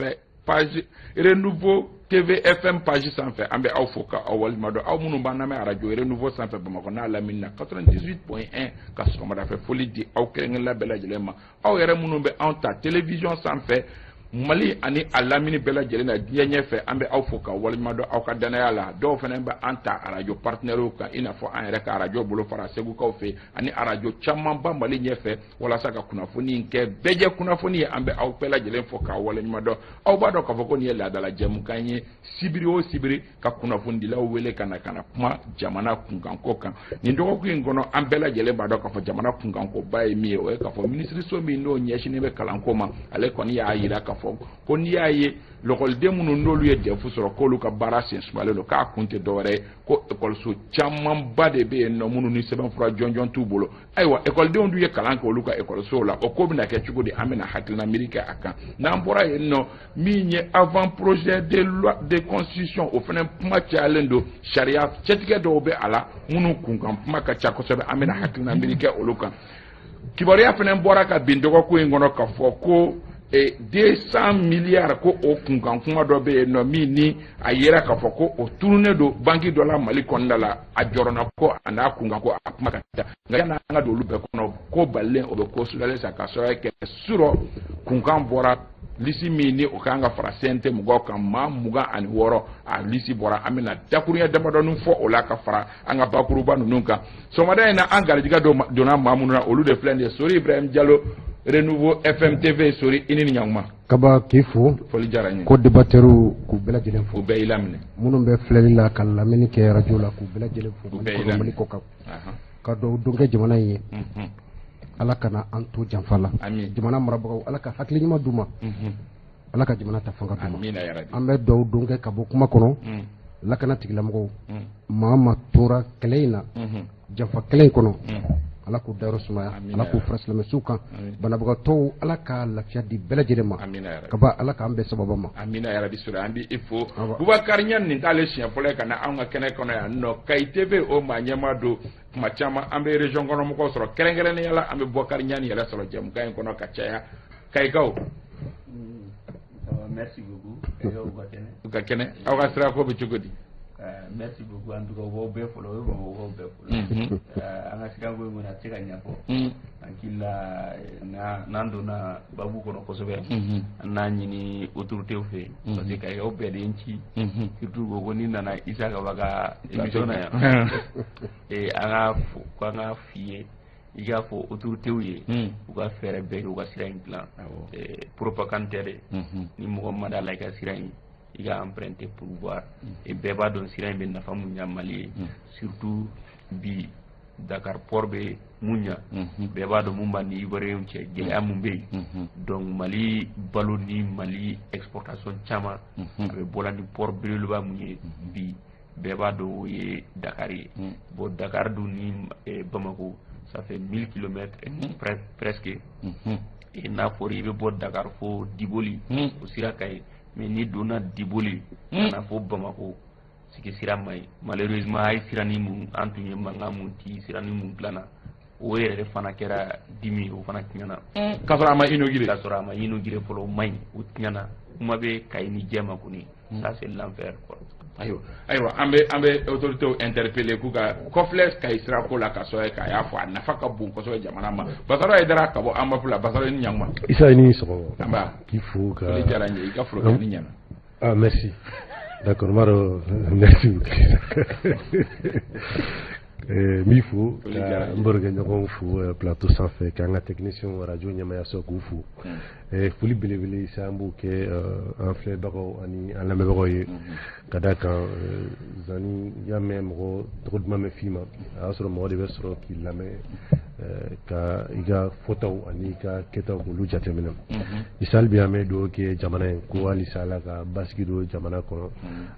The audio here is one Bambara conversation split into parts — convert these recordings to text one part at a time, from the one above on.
sanfɛ, page Renouveau TV FM page sanfɛ, an bɛ aw fo ka aw waleɲuman dɔn. Aw minnu b'an lamɛn arajo Renouveau sanfɛ Bamakɔ n'a lamini na 98.1, ka sɔgɔmadafɛ foli di aw kelen-kelenna bɛɛ lajɛlen ma. Aw yɛrɛ minnu bɛ anw ta télévision sanfɛ Mali ani a lamini bɛɛ lajɛlen na, diɲɛ ɲɛfɛ, an bɛ aw fo ka waleɲuman dɔn aw ka danaya la. Dɔw fana bɛ an ta arajo partenaires kan, i n'a fɔ an yɛrɛ ka arajo bolofara Segukaw fɛ ani arajo camanba Mali ɲɛfɛ, walasa ka kunnafoni in kɛ bɛɛjɛ kunnafoni ye. An bɛ aw bɛɛ lajɛlen fo k'aw waleɲuman dɔn. Aw b'a dɔn k'a fɔ ko nin ye laadala jɛmukan ye, sibiri o sibiri ka kunnafonidilaw wele ka na kuma jamana kunkanko kan. Nin dɔgɔkun in kɔnɔ, an bɛɛ lajɛlen b'a dɔn k'a fɔ jamana kunkankoba ye min ye, o ye k'a fɔ minisiriso min n'o ɲɛsinnen bɛ kalanko ma, ale kɔni y'a yira k'a fɔ ko n'i y'a ye lɔkɔliden minnu n'olu ye DEF sɔrɔ, k'olu ka baara sen sumalen don, k'a kun tɛ dɔwɛrɛ ye ko ekɔliso camanba de bɛ yen nɔ minnu ni sɛbɛnfura jɔnjɔn t'u bolo. Ayiwa, ekɔlidenw dun ye kalan kɛ olu ka ekɔlisow la, o ko bɛna kɛ cogo di? An bɛna hakilina miiri kɛ a kan. N'an bɔra yen nɔ, min ye avant projet de loi de constitution, o fana kuma cayalen don. Sariya cɛtigɛ dɔw bɛ a la minnu kunkan kuma ka ca kosɛbɛ, an bɛna hakilina miiri kɛ olu kan. Kibaruya fana bɔra ka bin dɔgɔkun in kɔnɔ k'a fɔ ko 200 milliards, ko o kunkan kuma dɔ bɛ yen nɔ min ni a yera k'a fɔ ko o tununnen don banki dɔ la Mali kɔnɔna la. A jɔrɔna ko a n'a kunkan ko a kuma ka ca. Nka yanni an ka don olu bɛɛ kɔnɔ, ko balilen o bɛ ko sulalen sa ka sɔrɔ kɛ surɔ kunkan bɔra, liste min ni o kan ka fara CNT mɔgɔw kan, maa 26, a liste bɔra. An bɛna dakuruɲɛ damadɔni fɔ o la ka fara an ka bakuruba ninnu kan. Sɔgɔmada in na, an garijɛgɛ donna maa minnu na, olu de filɛ nin ye: Sori Ibrahim Jalo, Renouveau FM TV. Sori, i ni ni ɲankuma. Kaba, k'i fo. Foli diyara n ye. Ko débatteur k'u bɛɛ lajɛlen fo. U bɛɛ y'i laminɛ. Minnu bɛ filɛli la ka lamɛnni kɛ radio la, k'u bɛɛ lajɛlen fo. U bɛɛ y'i laminɛ. Mali kɔ kan, ka dugawu don kɛ jamana in ye. Ala kana an to janfa la. Amin. Jamana marabagaw, Ala ka hakili ɲuman d'u ma. Ala ka jamana ta fanga d'u ma. Amina yarabi. An bɛ dugawu don kɛ ka bɔ kuma kɔnɔ, lakana tigilamɔgɔw, maa ma tora kɛlɛ in na, janfa kɛlɛ in kɔnɔ, Ala k'u dayɔrɔ sumaya. Amina. Ala k'u fara silamɛsiw kan. Amin. Banabagatɔw, Ala ka lafiya di bɛɛ lajɛlen ma. Amina yarabi. Kaba, Ala k'an bɛn sababa ma. Amina yarabi. Sori, an b'i fo. Awa. Bubakari Ɲani, nin t'ale siɲɛ fɔlɔ ye ka na anw ka kɛnɛ kɔnɔ yan nɔ. Kayi TV, o maa ɲɛmaa don. Tuma caman an bɛ région kɔnɔ mɔgɔw sɔrɔ, kɛrɛnkɛrɛnnenya la an bɛ Bubakari Ɲani yɛrɛ sɔrɔ jɛmukan in kɔnɔ ka caya. Kayikaw? Merci beaucoup. U ka kɛnɛ. U ka kɛnɛ. Aw ka sirako bɛ cogo di? Merci beaucoup. En tout cas, u b'aw bɛɛ fɔlɔ, o ye Bamakɔkaw bɛɛ fɔlɔ. An ka sirako in kɔni, a tɛ se ka ɲɛfɔ. An hakili la, n'an donna babu kɔnɔ kosɛbɛ, an n'a ɲini autorités fɛ, parce que Kayikaw bɛɛ de ye n ci. Surtout ko ko n'i nana Isa Kaba ka émission na yan, an ka fɔ ko an ka f'i ye, i k'a fɔ autorités ye, u ka fɛɛrɛ bɛɛ kɛ u ka sira in dilan. Propagande tɛ dɛ. Ni mɔgɔ ma d'a la, i ka sira in, i ka emprunter pour voir. Et bɛɛ b'a dɔn sira in bɛ nafa mun ɲa Mali ye. Surtout bi, Dakar port bɛ mun ɲa, bɛɛ b'a dɔn mun b'a ni Ivoirien cɛ, gɛlɛya mun bɛ yen. Donc Mali balo ni Mali exportation caman, a bɛ bɔla ni port belebeleba mun ye bi, bɛɛ b'a dɔn o ye Dakar ye. Bon, Dakar dun ni Bamako, ça fait 1000 kilomètres presque. Et n'a fɔra i bɛ bɔ Dakar fo Diboli, o sira ka ɲi, mais n'i donna Diboli ka na fo Bamako, sigi sira man ɲi. Malheureusement, a ye sira ni mun, an tun ye mankan mun ci, sira ni mun dilanna, o yɛrɛ fana kɛra dimi ye, o fana tiɲɛna. K'a sɔrɔ a ma inauguré. K'a sɔrɔ a ma inauguré fɔlɔ, o man ɲi, o tiɲɛna. Kuma bɛ Kayi ni Jɛma kɔni, ça c'est l'enfer, quoi. Ayiwa, an bɛ autorités interpeller k'u ka kɔfilɛ Kayi sirako la, ka sɔrɔ k'a y'a fɔ a nafa ka bon kosɛbɛ jamana ma. Basaro Hayidara ka bɔ Amap la. Basaro, i ni ɲankuma. Isa, i ni sɔgɔma. Nba. K'i fo ka Foli diyara n ye, i ka forokɛni ɲɛna. Ah, merci, d'accord, n b'a dɔn, merci beaucoup. N b'i fo Foli diyara ka n ye. n barokɛɲɔgɔnw fo plateau sanfɛ, k'an ka technicien, radio ɲɛmayaso, k'u fo. Foli belebele sa, an b'o kɛ an filɛbagaw ani an lamɛnbagaw ye, ka da kan zani y'a mɛn mɔgɔ tɔgɔ duman bɛ f'i ma, a y'a sɔrɔ mɔgɔ de bɛ sɔrɔ k'i lamɛn, ka i ka fɔtaw ani i ka kɛtaw k'olu jateminɛ. Isa, hali bi an bɛ dugawu kɛ jamana ye ko halisa Ala ka basigi don jamana kɔnɔ,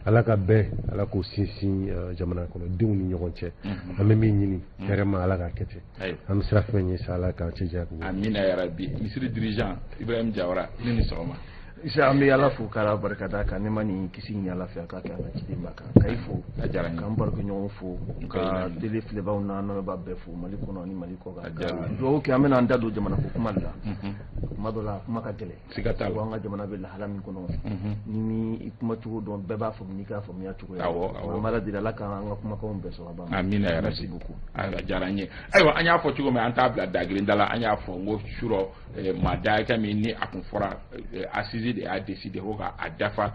Ala ka bɛn, Ala k'o sinsin jamana kɔnɔ denw ni ɲɔgɔn cɛ. An bɛ min ɲini hɛrɛ ma, Ala k'a kɛ ten. An bɛ sira fɛn ye sa, Ala k'an cɛ janya k'u Amina yarabi. Misiri dirigeant Ibrahim Jawara, i ni sɔgɔma. Isa, an bɛ Ala fo k'Ala barikada ka nɛɛma ni kisi ɲini Ala fɛ a k'a kɛ an ka ciden ba kan, ka i fo, A diyara n ye. k'an barokɛɲɔgɔn fo, Ka ka i lamɛn. télé filɛbaw n'an lamɛnbaa bɛɛ fo Mali kɔnɔ ani Mali kɔ A kan, diyara ka n ye. dugawu kɛ. An bɛna an da don jamana ko kuma de la. Kuma dɔ la, kuma ka gɛlɛn. Siga t'a la. Ko an ka jamana bɛ lahala min kɔnɔ, ni ni i kumacogo dɔn, bɛɛ b'a faamu n'i k'a faamuya cogo ye. Awɔ. An b'Ala deli, Ala k'an ka kumakanw bɛɛ sɔn a ba ma. Amina ya Merci rabbi. beaucoup. A diyara n ye. Ayiwa, an y'a fɔ cogo min, an t'a bila dagirinda la. An y'a fɔ n ko surɔ maa da min ni a kun fɔra, assise de y'a décidé ko ka a dafa,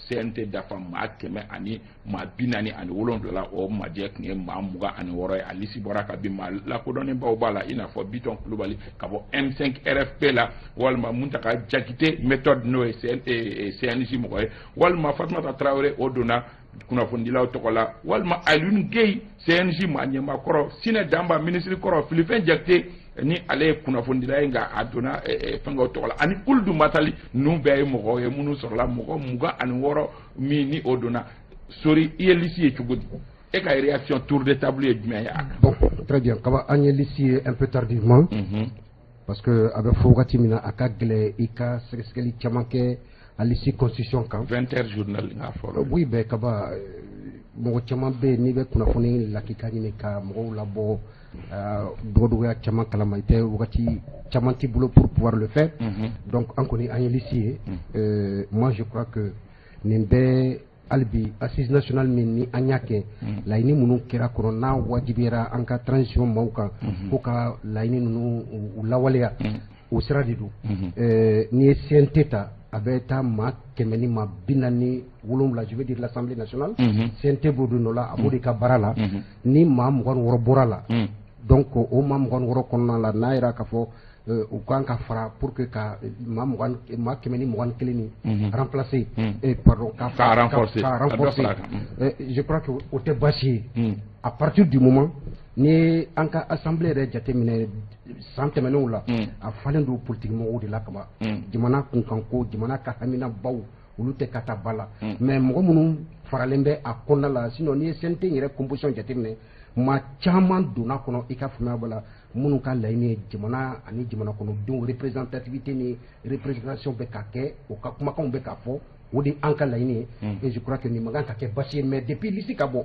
CNT dafa maa 147 la. O majɛ tun ye maa 26 ye. A liste bɔra ka bin, maa lakodɔnnenbaw b'a la, i n'a fɔ Bitɔn Kulubali ka bɔ M5 RFP la, walima Muntaka Jakite méthode, n'o ye CNJ mɔgɔ ye, walima Fatumata Tarawele, o donna kunnafonidilaw tɔgɔ la, walima Alioune Gueye, CNJ maa ɲɛmaa kɔrɔ, Sinɛ Danba, minisiri kɔrɔ, Filifɛn Jakite, ni ale ye kunnafonidila ye, nka a donna fɛnkɛw tɔgɔ la, ani Uludu Matali. Ninnu bɛɛ ye mɔgɔw ye minnu sɔrɔla mɔgɔ 26 min ni o donna. Sori, i ye liste ye cogo di? E ka réaction tour de table ye jumɛn ye a kan? Bon, très bien. Kaba, an ye liste ye un peu tardivement, parce que a bɛ fɔ wagati min na, a ka gɛlɛn i ka sɛgɛsɛgɛli caman kɛ a liste constitution kan. 20 heures journal n k'a fɔlɔ. Oui, bɛɛ Kaba, mɔgɔ caman bɛ yen, n'i bɛ kunnafoni lakika ɲini ka mɔgɔw labɔ dɔgɔdɔgɔya caman kalama, i tɛ wagati caman t'i bolo pour pouvoir le faire. Donc an kɔni, an ye liste ye. Moi, je crois que nin bɛɛ, hali bi assise nationale min ni an y'a kɛ, laɲini minnu kɛra kɔnɔ, n'a wajibiyara an ka transition maaw kan ko ka laɲini ninnu u lawaleya, o sira de don. N'i ye CNT ta, a bɛ taa maa 147, je veux dire l'Assemblée nationale. CNT b'o de nɔ la, a b'o de ka baara la. Ni maa 26 bɔra la, donc o maa 26 kɔnɔna la, n'a yɛrɛ k'a fɔ u kan ka fara pour que ka maa 20, maa 121 nin remplacer, pardon, ka Ka renforcer. ka Ka dɔ renforcer. fara a kan. Je crois que o tɛ baasi ye, à partir du moment ni ye an ka assemblée yɛrɛ jateminɛ san tɛmɛnenw la, a falen don politique mɔgɔw de la kaban. Jamana kunkanko, jamana ka haminabaw, olu tɛ ka taa ba la. Mais mɔgɔ minnu faralen bɛ a kɔnɔna la, sinon n'i ye CNT yɛrɛ composition jateminɛ, maa caman donna kɔnɔ, i ka faamuya b'a la, minnu ka laɲini ye jamana ani jamana kɔnɔdenw représentativité ni représentation bɛ ka kɛ, o ka kumakanw bɛ ka fɔ, o de an ka laɲini ye. Et je crois que nin man kan ka kɛ basi ye. Mais depuis liste ka bɔ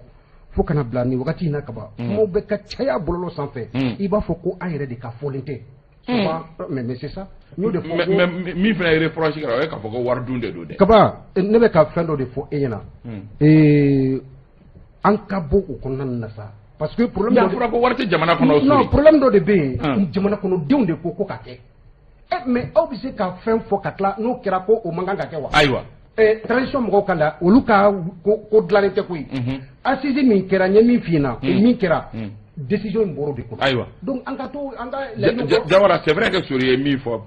fo kana bila nin wagati in na, kaban, kumaw bɛ ka caya bɔlɔlɔ sanfɛ, i b'a fɔ ko an yɛrɛ de ka fɔlen tɛ souvent. Mais c'est ça, n y'o de fɔ. Mais min fana ye reproche kɛra, o ye k'a fɔ ko wari dun de don dɛ. Kaba, ne bɛ ka fɛn dɔ de fɔ e ɲɛna. An ka bɔ o kɔnɔna na sa, parce que problème Mais a dɔ de- fɔra ko wari tɛ jamana kɔnɔ o. Non, Sori. problème dɔ de bɛ yen, jamana kɔnɔdenw de ko ko ka kɛ. Mais aw bɛ se ka fɛn fɔ ka tila n'o kɛra ko o man kan ka kɛ wa? Ayiwa. Transition mɔgɔw ka la, olu ka ko dilannen tɛ koyi. Assise min kɛra, n ye min f'i ɲɛna, o min kɛra, décision in bɔra o de kɔnɔ. Ayiwa. Donc an ka to an ka laɲiniw kɔ. Jawara, c'est vrai que Sori ye min fɔ,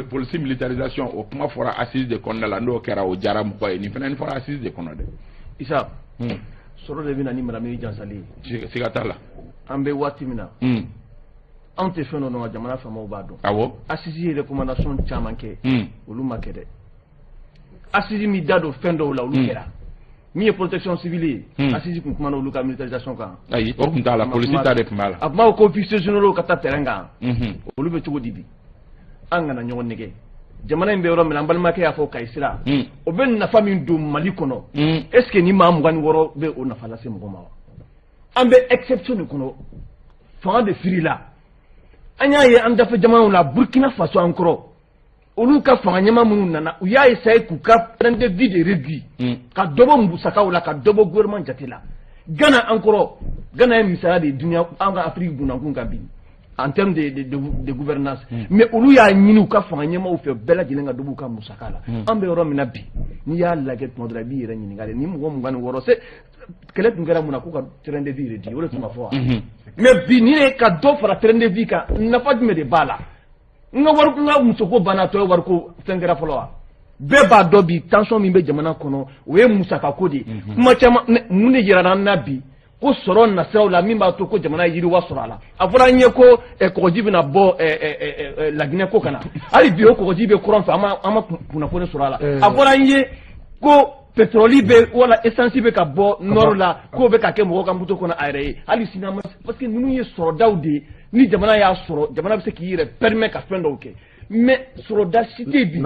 police militarisation, o kuma fɔra assise de kɔnɔna la. N'o kɛra, o diyara mɔgɔ ye. Nin fana nin fɔra assise de kɔnɔ dɛ. Isa, sɔrɔ de bɛ na ni maramini jansali ye. Siga t'a la. An bɛ waati min na, anw tɛ fɛn dɔ dɔn, nka jamana faamaw b'a dɔn. Assise ye recommandation caman kɛ, olu ma kɛ dɛ. Assise min da don fɛn dɔw la, olu kɛra. Min ye protection civile ye, assise kun kumana olu ka militarisation kan. Ayi, o tun t'a la, polisi ta de tun b'a la. A tun b'a fɔ ko officiers généraux ka taa terrain kan. Olu bɛ cogo di bi? An kana ɲɔgɔn nɛgɛ. Jamana in bɛ yɔrɔ min na, an balimakɛ y'a fɔ Kayi sira, o bɛ nafa min don Mali kɔnɔ, est ce que ni maa 26 bɛ o nafa lase mɔgɔ ma wa? An bɛ exception de kɔnɔ, fanga de firila. An y'a ye an dafɛ jamanaw la, Burkina Faso an kɔrɔ, olu ka fanga ɲɛma minnu nana, u y'a essayer k'u ka train de vie de réduire, ka dɔ bɔ musakaw la, ka dɔ bɔ gouvernement jate la. Ghana an kɔrɔ, Ghana ye misaliya de ye dunuya, an ka Afrique bunakun kan bi en termes de gouvernance. Mais olu y'a ɲini u ka fanga ɲɛmaw fɛ, bɛɛ lajɛlen ka dɔ b'u ka musaka la. An bɛ yɔrɔ min na bi, n'i y'a lajɛ tuma dɔ la, i b'i yɛrɛ ɲininka de, ni mɔgɔ 26 se kɛlɛ tun kɛra mun na k'u ka train de vie réduit? O de tun ma fɔ wa? Mais bi, ni ye ka dɔ fara train de vie kan, nafa jumɛn de b'a la? N ka wari, n ka musoko banna, tɔ ye wariko fɛn kɛra fɔlɔ wa? Bɛɛ b'a dɔn bi, tension min bɛ jamana kɔnɔ, o ye musakako de ye. Kuma caman, mun de yirala an na bi ko sɔrɔ nasiraw la min b'a to ko jamana ye yiriwa sɔrɔ a la? A fɔra an ye ko kɔgɔji bɛna bɔ Laginɛ ko ka na. Hali bi o kɔgɔji bɛ kɔrɔn fɛ, an ma kunnafoni sɔrɔ a la. A fɔra an ye ko pétrole bɛ wala essence bɛ ka bɔ nord la, k'o bɛ ka kɛ mɔgɔw ka moto kɔnɔ a yɛrɛ ye. Hali sini an ma, parce que ninnu ye sɔrɔdaw de ye. Ni jamana y'a sɔrɔ, jamana bɛ se k'i yɛrɛ permet ka fɛn dɔw kɛ. Mais sɔrɔda si tɛ bi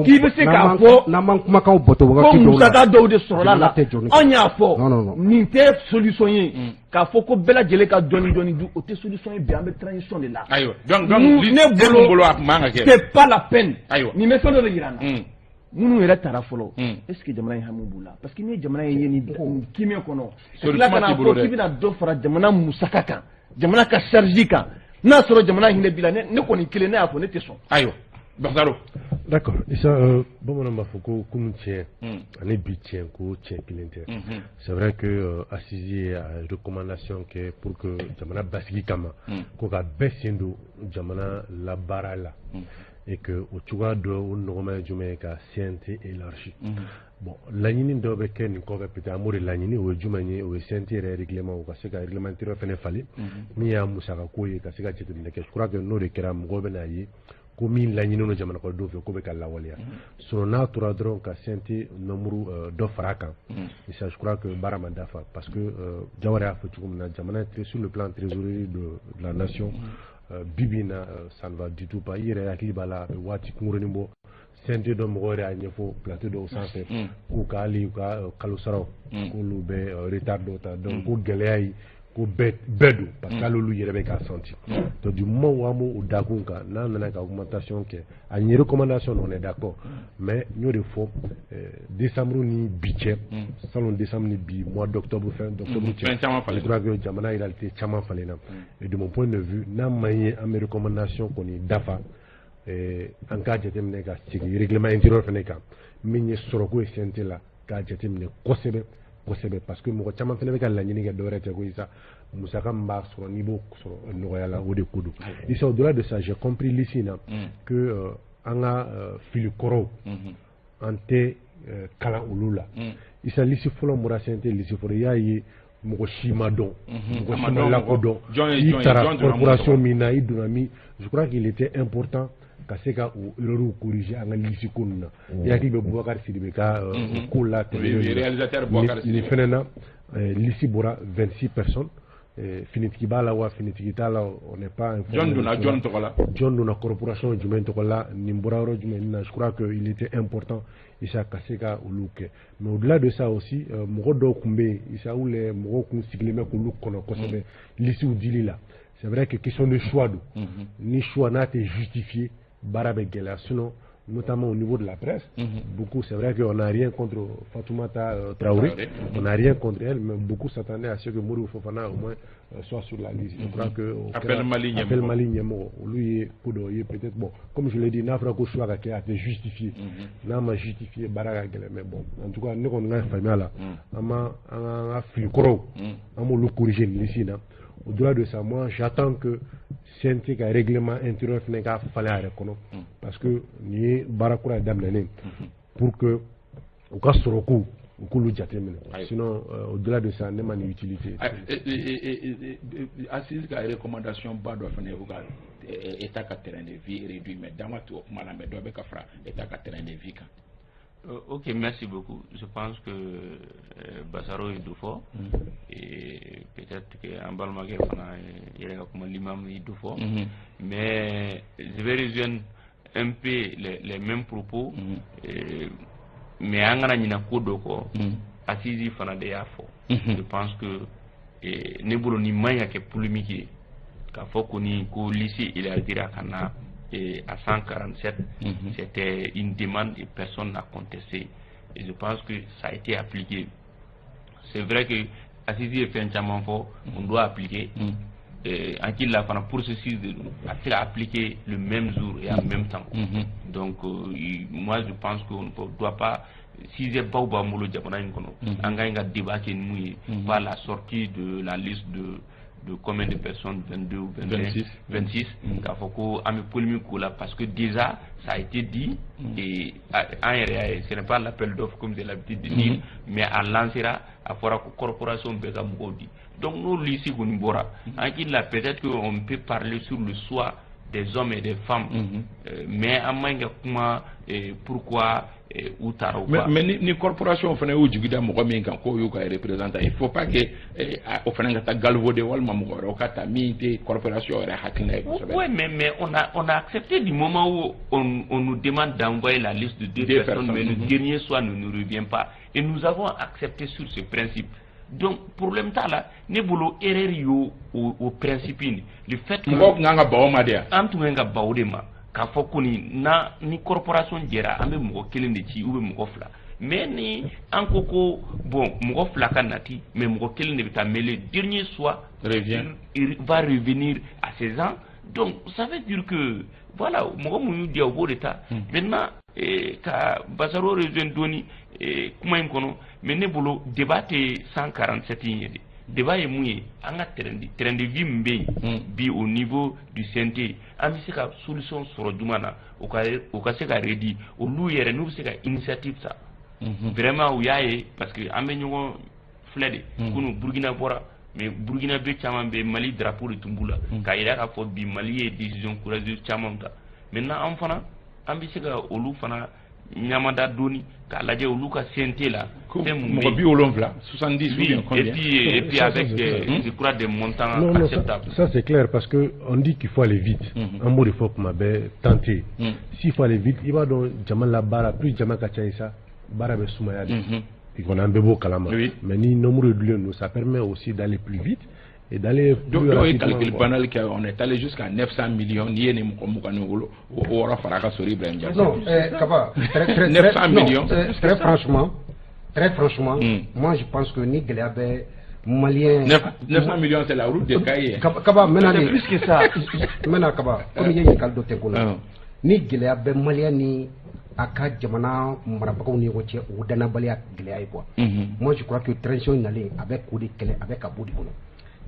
k'i bɛ se k'a fɔ n'an m'an kumakanw bato wagati dɔw la, ko musaka dɔw de sɔrɔla la, anw y'a fɔ nin tɛ solution ye k'a fɔ ko bɛɛ lajɛlen ka dɔɔni dɔɔni dun, o tɛ solution ye bi, an bɛ transition de la. Ayiwa, donc ne bolo a tun man ka kɛ. C'est pas la peine. Ayiwa, nin bɛ fɛn dɔ de yira an na. Minnu yɛrɛ taara fɔlɔ, est ce que jamana in hami b'u la? Parce que n'i ye jamana in ye nin kiimɛ kɔnɔ, ka tila ka na fɔ k'i bɛna dɔ fara jamana musaka kan, jamana ka charge kan, n'a sɔrɔ jamana hinɛ b'i la, ne kɔni kelen ne y'a fɔ ne tɛ sɔn. Ayiwa, Basaro. D'accord, Issa, bamananw b'a fɔ ko kunun tiɲɛ ani bi tiɲɛ ko tiɲɛ kelen tɛ. C'est vrai que assise ye a recommandation kɛ pour que jamana basigi kama, ko ka bɛɛ sen don jamana labaara la, et que o cogoya dɔ o nɔgɔma ye jumɛn ye? Ka CNT élargi. Bon, laɲini dɔ bɛ kɛ nin kɔfɛ, peut-être an b'o de laɲini. O ye jumɛn ye? O ye CNT yɛrɛ règlement, o ka se ka règlement intérieur fɛnɛ falen, min y'a musakako ye, ka se ka jateminɛ kɛ. Je crois que n'o de kɛra, mɔgɔw bɛ n'a ye ko min laɲini don jamana kɔnɔdenw fɛ, ko bɛ ka lawaleya. Sinon n'a tora dɔrɔn ka CNT nombre dɔ fara a kan, et ça, je crois que baara ma dafa, parce que Jawara y'a fɔ cogo min na, jamana sur le plan trésorerie de la nation, bi bi in na, ça ne va du tout pas. I yɛrɛ hakili b'a la, a bɛ waati kunkurunin bɔ, CNT dɔ mɔgɔw yɛrɛ y'a ɲɛfɔ plateau dɔw sanfɛ k'u ka hali u ka kalo saraw, k'olu bɛ retard dɔw ta. Donc ko gɛlɛya ye ko bɛɛ don, parce que hali olu yɛrɛ bɛ k'a senti. Donc du moment où an b'o dakun kan, n'an nana ka augmentation kɛ, a ɲɛ recommandation, on est d'accord, mais n y'o de fɔ, décembre ni bi cɛ, salon décembre ni bi mois d'octobre, fin d'octobre cɛ, je crois que jamana réalité caman falenna. Et de mon point de vue, n'a ma ɲɛ an bɛ recommandation kɔni dafa, an k'a jateminɛ ka segin règlement intérieur fɛnɛ kan, min ye sɔrɔko ye CNT la, k'a jateminɛ kosɛbɛ kosɛbɛ, parce que mɔgɔ caman fɛnɛ bɛ ka laɲini kɛ dɔwɛrɛ tɛ ko Isa, musaka min b'a sɔrɔ n'i b'o sɔrɔ nɔgɔya la, o de ko don. Isa, au-delà de ça, j'ai compris liste in na que an ka fili kɔrɔw, an tɛ kalan olu la. Isa, liste fɔlɔ bɔra CNT liste fɔlɔ, i y'a ye mɔgɔ si ma dɔn, mɔgɔ si ma lakodɔn, i taara corporation min na, i donna min. Je crois qu'il était important ka se ka o erreur corriger an ka liste ko ninnu na. I hakili bɛ Boubacar Sidibé ka ko la tɛmɛnen nin fɛnɛ na, liste bɔra 26 personnes, finitigi b'a la wa finitigi t'a la, on n'est pas informé. Jɔn donna jɔn tɔgɔ la? Jɔn donna corporation jumɛn tɔgɔ la? Nin bɔra yɔrɔ jumɛn na? Je crois que il était important, Isa, ka se ka olu kɛ. Mais au-delà de ça aussi, mɔgɔ dɔw tun bɛ yen, Isa, ou les mɔgɔw kun sigilen bɛ k'olu kɔnɔ kosɛbɛ listew dili la. C'est vrai que question de choix don, ni choix n'a tɛ justifié, baara bɛ gɛlɛya. Sinon, notamment au niveau de la presse, beaucoup, c'est vrai qu'on n'a rien contre Fatoumata Traoré, on n'a rien contre elle, mais beaucoup s'attendaient à ce que Modibo Fofana au moins soit sur la liste. Je crois que Appel Mali ɲɛmɔgɔ, Appel Mali ɲɛmɔgɔ, olu ye ko dɔ ye peut-être. Bon, comme je l'ai dit, n'a fɔra ko choix ka kɛ, a tɛ justifié, n'a ma justifié, baara ka gɛlɛn. Mais bon, en tout cas, ne kɔni ka faamuya la, an ma an ka fili kɔrɔw, an b'olu corriger nin liste in na. Au-delà de ça, moi, j'attends que CNT ka règlement intérieur fɛnɛ ka falen a yɛrɛ kɔnɔ, parce que nin ye baara kura ye daminɛnen, pour que u ka sɔrɔko u k'olu jateminɛ. Sinon, au-delà de ça, ne ma nin utilité. Assise ka recommandation ba dɔ fana ye ko ka état ka train de vie réduit, mais dan ma to o kuma la, mais dɔ bɛ ka fara état ka train de vie kan. Ok, merci beaucoup. Je pense que Basaro ye dɔ fɔ et peut-être que an balimakɛ fana yɛrɛ ka kuma l'imam ye dɔ fɔ, mais je vais rejoindre un peu les mêmes propos, mais an kana ɲinɛ ko dɔ kɔ, assise fana de y'a fɔ. Je pense que ne bolo nin man ɲi ka kɛ polémique ye k'a fɔ ko ni ko liste élargira ka na et à 147, c'était une demande et personne n'a contesté. Et je pense que ça a été appliqué. C'est vrai que assise ye fɛn caman fɔ, on doit appliquer. En qu'il la fana processus de a tɛ ka appliquer le même jour et en même temps. Donc moi, je pense qu'on ne doit pas sujet baw b'an bolo jamana in kɔnɔ, an ka ɲi ka débat kɛ ni mun ye, pas la sortie de la liste de combien de personnes, 22 ou 21, 26, 26, k'a fɔ ko an bɛ polémique k'o la, parce que déjà ça a été dit et an yɛrɛ y'a ye, ce n'est pas l'appel d'offres comme j'ai l'habitude de dire, mais a lancera, a fɔra ko corporation bɛɛ ka mɔgɔw di. Donc n'o liste kɔni bɔra, an hakili la peut-être que on peut parler sur le choix des hommes et des femmes. Mais an man ka kuma pourquoi u taara ou pas. Mais ni corporation fana y'u jigi da mɔgɔ min kan k'o y'u ka représentant, il faut pas que o fana ka taa galvauder walima mɔgɔ wɛrɛw ka ta min tɛ corporation yɛrɛ hakilina ye kosɛbɛ. Oui, mais on a accepté du moment où on nous demande d'envoyer la liste de deux personnes, mais le dernier soir ne nous revient pas. Et nous avons accepté sur ce principe. Donc, problème t'a la, ne bolo erreur yo au principe in. Le fait que mɔgɔw tun kan ka ban o ma de yan. An tun kan ka ban o de ma. K'a fɔ ko nin na ni corporation jɛra an bɛ mɔgɔ kelen de ci ou bien mɔgɔ fila. Mais ni an ko ko bon mɔgɔ fila ka nati mais mɔgɔ kelen de bɛ taa, mais le dernier soir revient, il va revenir à ses ans. Donc ça veut dire que voilà, mɔgɔ mun y'u diya u b'o de ta. Maintenant ka Basaro rejoindre dɔɔni kuma in kɔnɔ, mais ne bolo débat tɛ 147 in ye dɛ. Débat ye mun ye, an ka train de vie min bɛ yen bi au niveau du CNT, an bɛ se ka solution sɔrɔ juma na o ka se ka réduire. Olu yɛrɛ n'u bɛ se ka initiative ta, vraiment u y'a ye parce que an bɛ ɲɔgɔn filɛ de. Kunun Burukina bɔra, mais Burukina bɛ caman bɛ Mali drapeau de tun b'u la k'a yira k'a fɔ bi Mali ye décision courageuse caman ta. Maintenant an fana an bɛ se ka olu fana ɲamada dɔɔni k'a lajɛ olu ka CNT la. Mɔgɔ 70, 70 ou bien combien? Et puis avec des, je crois, des montants non, acceptables. Ça c'est clair parce que on dit qu'il faut aller vite. Un mot de fois qu'on m'avait tenté. S'il faut aller vite, il va donc jama la baara, plus jama ka ca ye sa, baara bɛ sumaya de. Et qu'on a un bébé kalama. Mais ni nombre de nous, ça permet aussi d'aller plus vite et d'aller plus rapidement. Donc, calcul banal, on est allé jusqu'à 900 millions. Ni ye ni mɔgɔ 26 fara ka sɔrɔ Ibrahim Diallo. Non, Kaba, très, 900 millions. Très franchement, moi je pense que ni gɛlɛya bɛ malien. 900 millions, c'est la route de Kayes. Kaba, maintenant c'est plus que ça. Maintenant Kaba, comme il y a ɲininkali dɔ tɛ ko la. Ni gɛlɛya bɛ malien ni a ka jamana marabagaw ni ɲɔgɔn cɛ, o danabaliya gɛlɛya ye quoi. Moi je crois que transition nalen a bɛ k'o de kɛlɛ, a bɛ ka bɔ de kɔnɔ.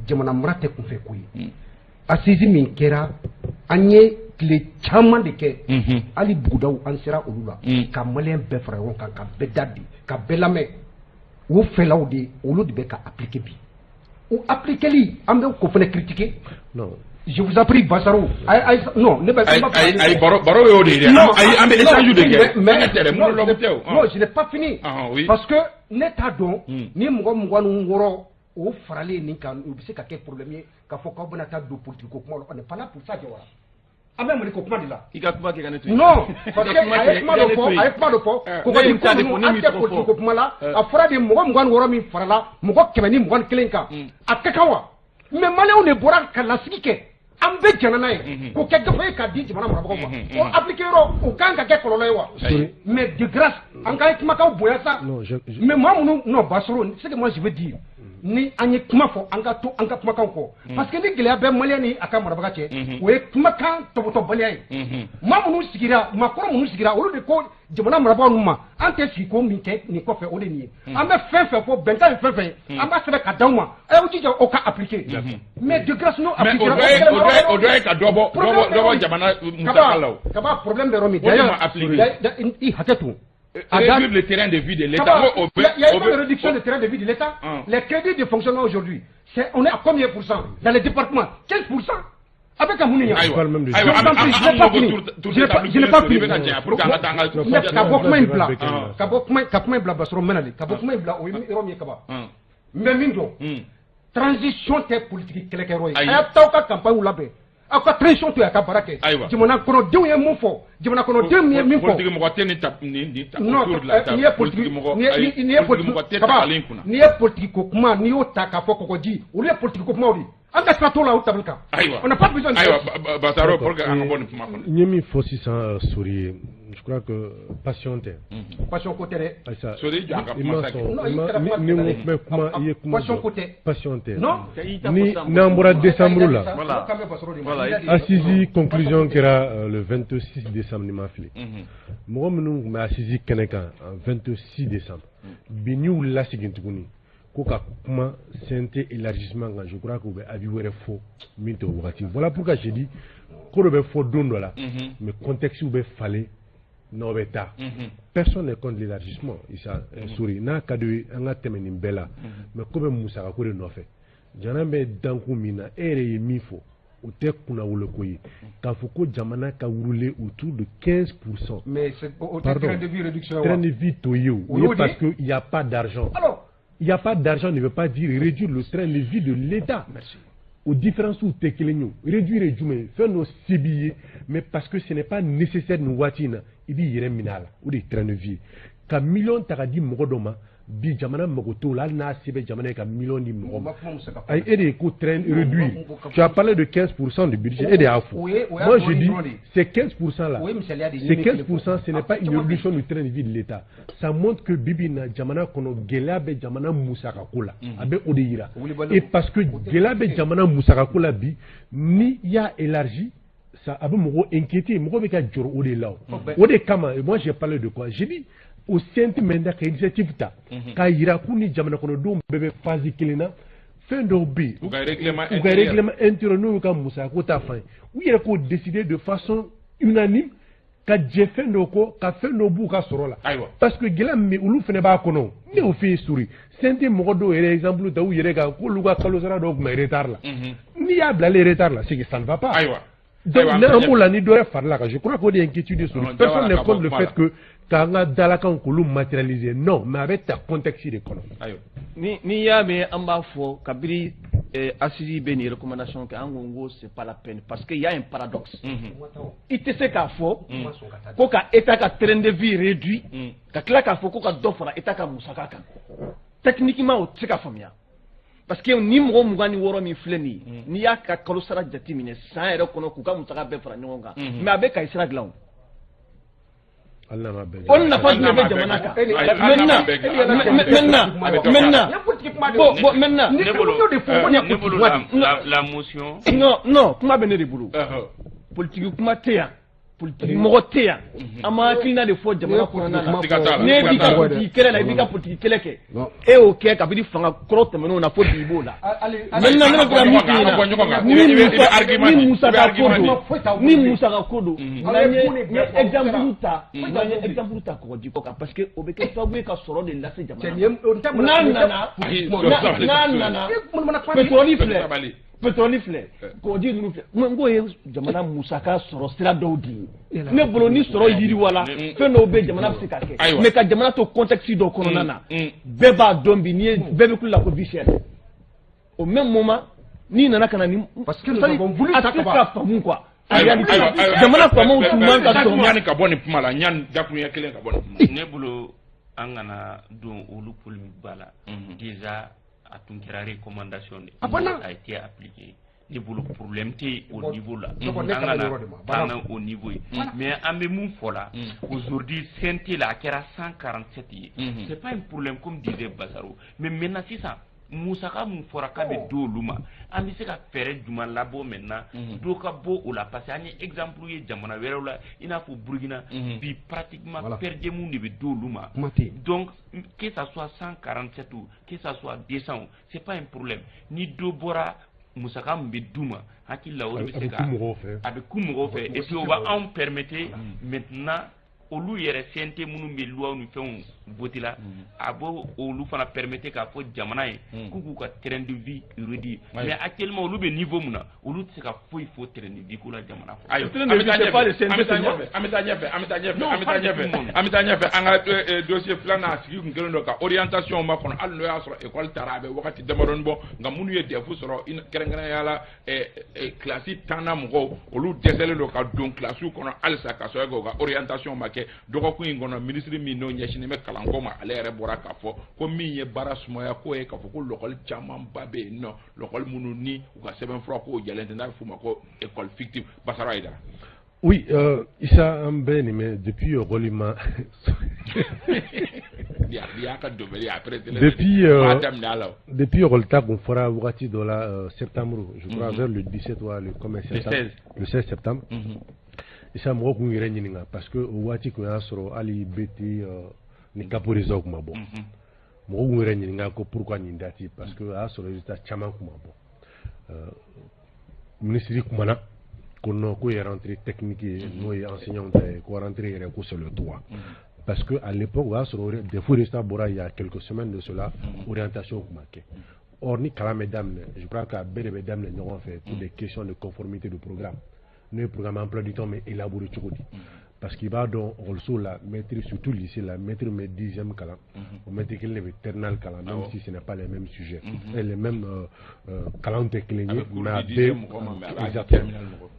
Jamana mara tɛ kunfɛ ko ye. Assise min kɛra, an ye tile caman de kɛ, hali bugudaw an sera olu la, ka maliyɛn bɛɛ fara ɲɔgɔn kan, ka bɛɛ da di, ka bɛɛ lamɛn. O fɛlaw de, olu de bɛ ka appliquer bi. O appliquer an bɛ k'o fana critiquer. Non. Je vous appris Basaro. Non, ne ayi baro y'o de ye dɛ. Ayi, an bɛ échange de kɛ. Mais non, je n'ai pas fini. Parce que ne t'a dɔn ni mɔgɔ 26 o faralen nin kan, u bɛ se ka kɛ problème ye k'a fɔ k'aw bɛna taa don politique ko kuma la. On n'est pas là pour ça, Jawara. An bɛ Mali ko kuma de la. I ka kuma kɛ ka ne to yen. Non, parce que a ye kuma dɔ fɔ, a ye kuma dɔ fɔ. Kɔgɔji ko ninnu, an tɛ politique ko kuma la. A fɔra de mɔgɔ 26 min farala mɔgɔ 121 kan, a ka kan wa? Mais maliyɛnw de bɔra ka lasigi kɛ. An bɛɛ jɛnna n'a ye k'o kɛ gafe ye k'a di jamana marabagaw ma. O appliquer yɔrɔ, o kan ka kɛ kɔlɔlɔ ye wa? Mais de grâce, an ka kumakanw bonya sa. Mais maa minnu, non, Basoro, ce que moi je veux dire, ni an ye kuma fɔ, an ka to an ka kumakanw kɔ, parce que ni gɛlɛya bɛ maliyɛn ni a ka marabaga cɛ, o ye kumakan tɔbɔtɔbaliya ye. Maa minnu sigira, maakɔrɔ minnu sigira, olu de ko jamana marabagaw ninnu ma, an tɛ sigi ko min kɛ nin kɔfɛ, o de nin ye. An bɛ fɛn fɛn fɔ, bɛnkan ye fɛn fɛn ye, an b'a sɛbɛn ka d'aw ma, a y'aw jija o ka appliquer. Mais de grâce, n'o appliquer, o dɔ ye ka dɔ bɔ jamana musaka la o. Kaba, problème bɛ yɔrɔ min, d'ailleurs, i hakɛ to. Réduire le terrain de vie de l'État. Il y a une réduction de terrain de vie de l'État. Les crédits de fonctionnement aujourd'hui, on est à combien pour cent dans les départements? 15%. Avec un mounier. Je n'ai pas fini. Ka bɔ kuma in bila, ka bɔ kuma, ka kuma in bila Basɔrɔ mɛnali, ka bɔ kuma in bila o ye yɔrɔ min ye Kaba. N bɛ min dɔn, transition tɛ politique kɛlɛkɛyɔrɔ ye. A y'a taa aw ka campagne labɛn. Aw ka transition to yen a ka baara kɛ. Jamana kɔnɔdenw ye mun fɔ? Jamana kɔnɔdenw ye min fɔ? Politique mɔgɔ tɛ nin ta nin ta autour de la table. N'i ye politique n'i ye politique Kaba, n'i ye politique ko kuma, n'i y'o ta k'a fɔ kɔgɔji, olu ye politique ko kumaw de ye. An ka sira t'o la o tabali kan. Ayiwa. On n'a pas besoin de. Ayiwa Basaro, pour que an ka bɔ nin kuma kɔnɔ. N ye min fɔ sisan Sori ye, je crois que passion tɛ. Passion ko tɛ dɛ. Sori jɔ a ka kuma sa kɛ. Ni n ko kuma, i ye kuma. Passion ko tɛ. Passion tɛ. Non. Ni n'an bɔra décembre la. Assise conclusion kɛra le 26 décembre ni ma fili. Mɔgɔ minnu tun bɛ assise kɛnɛ kan 26 décembre, bi n'i y'u lasegin tuguni ko ka kuma CNT élargissement kan, je crois k'u bɛ avis wɛrɛ fɔ min t'o wagati. Voilà pourquoi j'ai dit ko dɔ bɛ fɔ don dɔ la, mais contexte bɛ falen n'aw bɛ taa. Personne n'est contre l'élargissement, Issa Sori, n'a ka di ye an ka tɛmɛ nin bɛɛ la, mais ko bɛ musaka ko de nɔfɛ. Jamana bɛ dankun min na, e yɛrɛ ye min fɔ, O tɛ kunnawolo ko ye k'a fɔ ko jamana ka rouler autour de 15%. Mais c'est o tɛ train de vie réduction. Train de vie t'o ye o. O ye parce que il y a pas d'argent. Alors, il y a pas d'argent ne veut pas dire réduire le train de vie de l'État. Merci. O différence tɛ kelen ye o. Réduire ye jumɛn ye? Fɛn dɔ se b'i ye, mais parce que ce n'est pas nécessaire nin waati in na, i b'i yɛrɛ minɛ a la. O de ye train de vie ye. Ka miliyɔn ta ka di mɔgɔ dɔ ma bi, jamana mago t'o la, hali n'a se bɛ jamana ye ka miliyɔn di mɔgɔ ma. Ayi, e de ye ko train réduire. Tu as parlé de 15% du budget, e de y'a fɔ. Moi je dis ces 15% là, ces 15%, ce n'est pas une réduction du train de vie de l'État. Ça montre que bi bi in na, jamana kɔnɔ, gɛlɛya bɛ jamana musakako la. A bɛ o de yira. Et parce que gɛlɛya bɛ jamana musakako la bi, ni y'a élargi, ça a bɛ mɔgɔw inquiéter, mɔgɔ bɛ ka jɔrɔ o de la o. O de kama, moi j'ai parlé de quoi? J'ai dit o CNT maintenant ka initiative ta k'a yira k'u ni jamana kɔnɔdenw bɛɛ bɛ phase kelen na. Fɛn dɔw bɛ yen, u ka règlement u ka règlement intérieur, n'o y'u ka musakako ta fan ye, u yɛrɛ k'o décider de façon unanime ka jɛ fɛn dɔw kɔ, ka fɛn dɔw b'u ka sɔrɔ la, parce que gɛlɛya min bɛ olu fana b'a kɔnɔ. Ne y'o f'i ye suri, CNT mɔgɔ dɔw yɛrɛ exemple ta u yɛrɛ kan k'olu ka kalo sara dɔw tun bɛ retard la. N'i y'a bila ale retard la, c'est que ça ne va pas. Donc n'an b'o la, ni dɔ yɛrɛ farila kan, je crois qu'o de ye inquiétude sur. Personne n'est contre le fait que k'an ka dalakanw k'olu matérialiser, non, mais a bɛ ta contexte de kɔnɔ. Ni y'a mɛn an b'a fɔ kabini assise bɛ nin recommandation kɛ, an ko c'est pas la peine, parce que y a un paradoxe. I tɛ se k'a fɔ ko ka État ka train de vie réduit, ka tila k'a fɔ ko ka dɔ fara État ka musaka kan. Techniquement, o tɛ se ka faamuya, parce que ni mɔgɔ 26 min filɛ nin ye, n'i y'a ka kalo sara jateminɛ san yɛrɛ kɔnɔ, k'u ka musaka bɛɛ fara ɲɔgɔn kan, mais a bɛ Kayi sira dilan o. O nafa jumɛn bɛ jamana kan? Maintenant, bon, maintenant, ne bolo, la motion. Non, kuma bɛ ne de bolo. Politique kuma tɛ yan, politique mɔgɔ tɛ yan. An ma hakilina de fɔ jamana kɔnɔna na. N'e b'i ka politique kɛlɛ la, i b'i ka politique kɛlɛ kɛ. E y'o kɛ kabini fanga kɔrɔ tɛmɛnenw na fo bi, i b'o la. Maintenant, ne bɛ fɛ ka min f'i ɲɛna, ni musaka ko don, ni musaka ko don, n'an ye exemple ta, n'an ye exemple ta kɔgɔji kɔ kan, parce que o bɛ kɛ sababu ye ka sɔrɔ de lase jamana ma. N'a nana, pétrole filɛ, pétrole filɛ, kɔgɔji ninnu filɛ, n k'o ye jamana musaka sɔrɔ sira dɔw de ye. Ne bolo, ni sɔrɔ yiriwala, fɛn dɔw bɛ jamana bɛ se ka kɛ, mais ka jamana to contexte dɔw kɔnɔna na, bɛɛ b'a dɔn bi, n'i ye bɛɛ bɛ kule la ko vie chère, au même moment n'i nana ka na ni parce que nous avons voulu a tɛ se ka faamu quoi. En réalité, jamana faamaw tun man ka sɔn. Ɲani ka bɔ nin kuma la, ɲani dakuruɲɛ kelen ka bɔ nin kuma la. Ne bolo, an kana don olu polémique ba la. Déjà a tun kɛra recommandation de, a été appliqué. Ne bolo, problème tɛ au niveau la, an kana taa n'a au niveau ye. Mais an bɛ mun fɔ la aujourd'hui, CNT la, a kɛra 147 ye, c'est pas un problème, comme disait Basaro. Mais maintenant, sisan musaka mun fɔra k'a bɛ di olu ma, an bɛ se ka fɛɛrɛ jumɛn labɔ maintenant dɔ ka bɔ o la? Parce que an ye exemple ye jamana wɛrɛw la, i n'a fɔ Burukina bi, pratiquement per diem de bɛ di olu ma. Donc que ça soit 147 ou que ça soit 200, c'est pas un problème. Ni dɔ bɔra musaka min bɛ d'u ma, hakili la o de bɛ se ka a bɛ ku mɔgɔw fɛ, et puis o b'anw permettre maintenant, olu yɛrɛ CNT minnu bɛ loi ni fɛnw voté la, a b'o olu fana permettre k'a fɔ jamana ye k'u ka train de vie réduit. Mais actuellement, olu bɛ niveau mun na, olu tɛ se ka foyi fɔ train de vie ko la jamana kɔnɔ. Ayiwa, an bɛ taa ɲɛfɛ, an bɛ taa ɲɛfɛ, an bɛ taa ɲɛfɛ, an bɛ taa ɲɛfɛ, an bɛ taa ɲɛfɛ, an bɛ taa ɲɛfɛ. An ka dossier filanan, a sigi kun kelen don ka orientation ma kɔnɔ, hali n'o y'a sɔrɔ école taara, a bɛ wagati damadɔni bɔ, nka minnu ye DEF sɔrɔ, kɛrɛnkɛrɛnnenya la kilasi 10nan mɔgɔw, olu dɛsɛlen don ka don kilasiw kɔnɔ halisa, ka sababu kɛ u ka orientation ma kɛ. Dɔgɔkun in kɔnɔ, minisiri min n'o ɲɛsinnen bɛ kalanko ma, ale yɛrɛ bɔra k'a fɔ ko min ye baara sumaya ko ye, k'a fɔ ko lɔkɔli camanba bɛ yen nɔ, lɔkɔli minnu ni u ka sɛbɛnfura kow jɛlen tɛ, n'a bɛ f'o ma ko école fictive. Basara Hayidara. Oui, Issa, an bɛ nin mɛn depuis école ma. Y'a ka domaine après. Depuis daminɛ a la o. Depuis école ta kun fɔra wagati dɔ la, septembre, je crois, vers le 17 ou le combien septembre. Le 16. Le 16 septembre. Issa, mɔgɔw kun yɛrɛ ɲininka parce que o waati kun y'a sɔrɔ hali BT ni CAP résultat kun ma bɔ. Mɔgɔw kun yɛrɛ ɲininka ko pourquoi nin date, parce que a y'a sɔrɔ résultat caman kun ma bɔ. Ministre kumana ko non, ko ye rentrée technique ye, n'o ye enseignant ta ye, ko rentrée yɛrɛ ko c'est le droit. Parce que à l'époque, o y'a sɔrɔ DEF résultat bɔra il y a quelques semaines de cela, orientation kun ma kɛ. Or ni kalan bɛ daminɛ, je crois que a bɛɛ de bɛ daminɛ ɲɔgɔn fɛ pour des questions de conformité de programme. N'o ye programme emploi du temps bɛ élaborer cogo di? Parce que i b'a dɔn, ekɔliso la, maître, surtout lycée la, maître bɛ dixième kalan, o maître kelen de bɛ terminale kalan, même si ce n'est pas les mêmes sujets et les mêmes kalanw tɛ kelen ye, mais a bɛɛ exactement.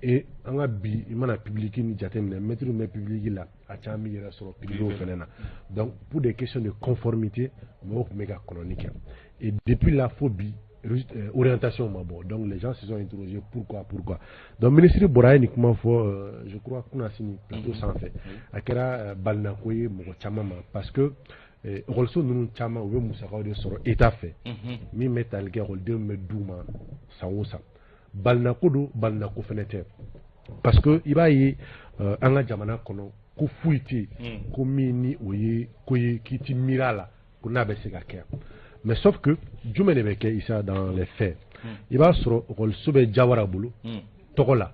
Et an ka bi, i mana public ni jateminɛ, maître bɛ public la, a caman bɛ yɛrɛ sɔrɔ privé fɛnɛ na. Donc pour des questions de conformité, mɔgɔw tun bɛ ka kɔnɔni kɛ. Et depuis là fo bi, orientation ma bɔ. Donc les gens se sont interrogés: pourquoi, pourquoi? Donc ministre bɔra, a ye nin kuma fɔ, je crois kunnasini plateau sanfɛ. A kɛra balinako ye mɔgɔ caman ma, parce que ekɔliso ninnu caman, u bɛ musakaw de sɔrɔ état fɛ min bɛ tali kɛ ekɔlidenw bɛ d'u ma san o san. Balinako don, balinako fɛnɛ tɛ, parce que i b'a ye, an ka jamana kɔnɔ, ko foyi tɛ yen ko min ni o ye ko ye k'i ti miiri a la ko n'a bɛ se ka kɛ. Mais sauf que jumɛn de bɛ kɛ, Isa, dans les faits? I b'a sɔrɔ ekɔliso bɛ Jawara bolo tɔgɔ la,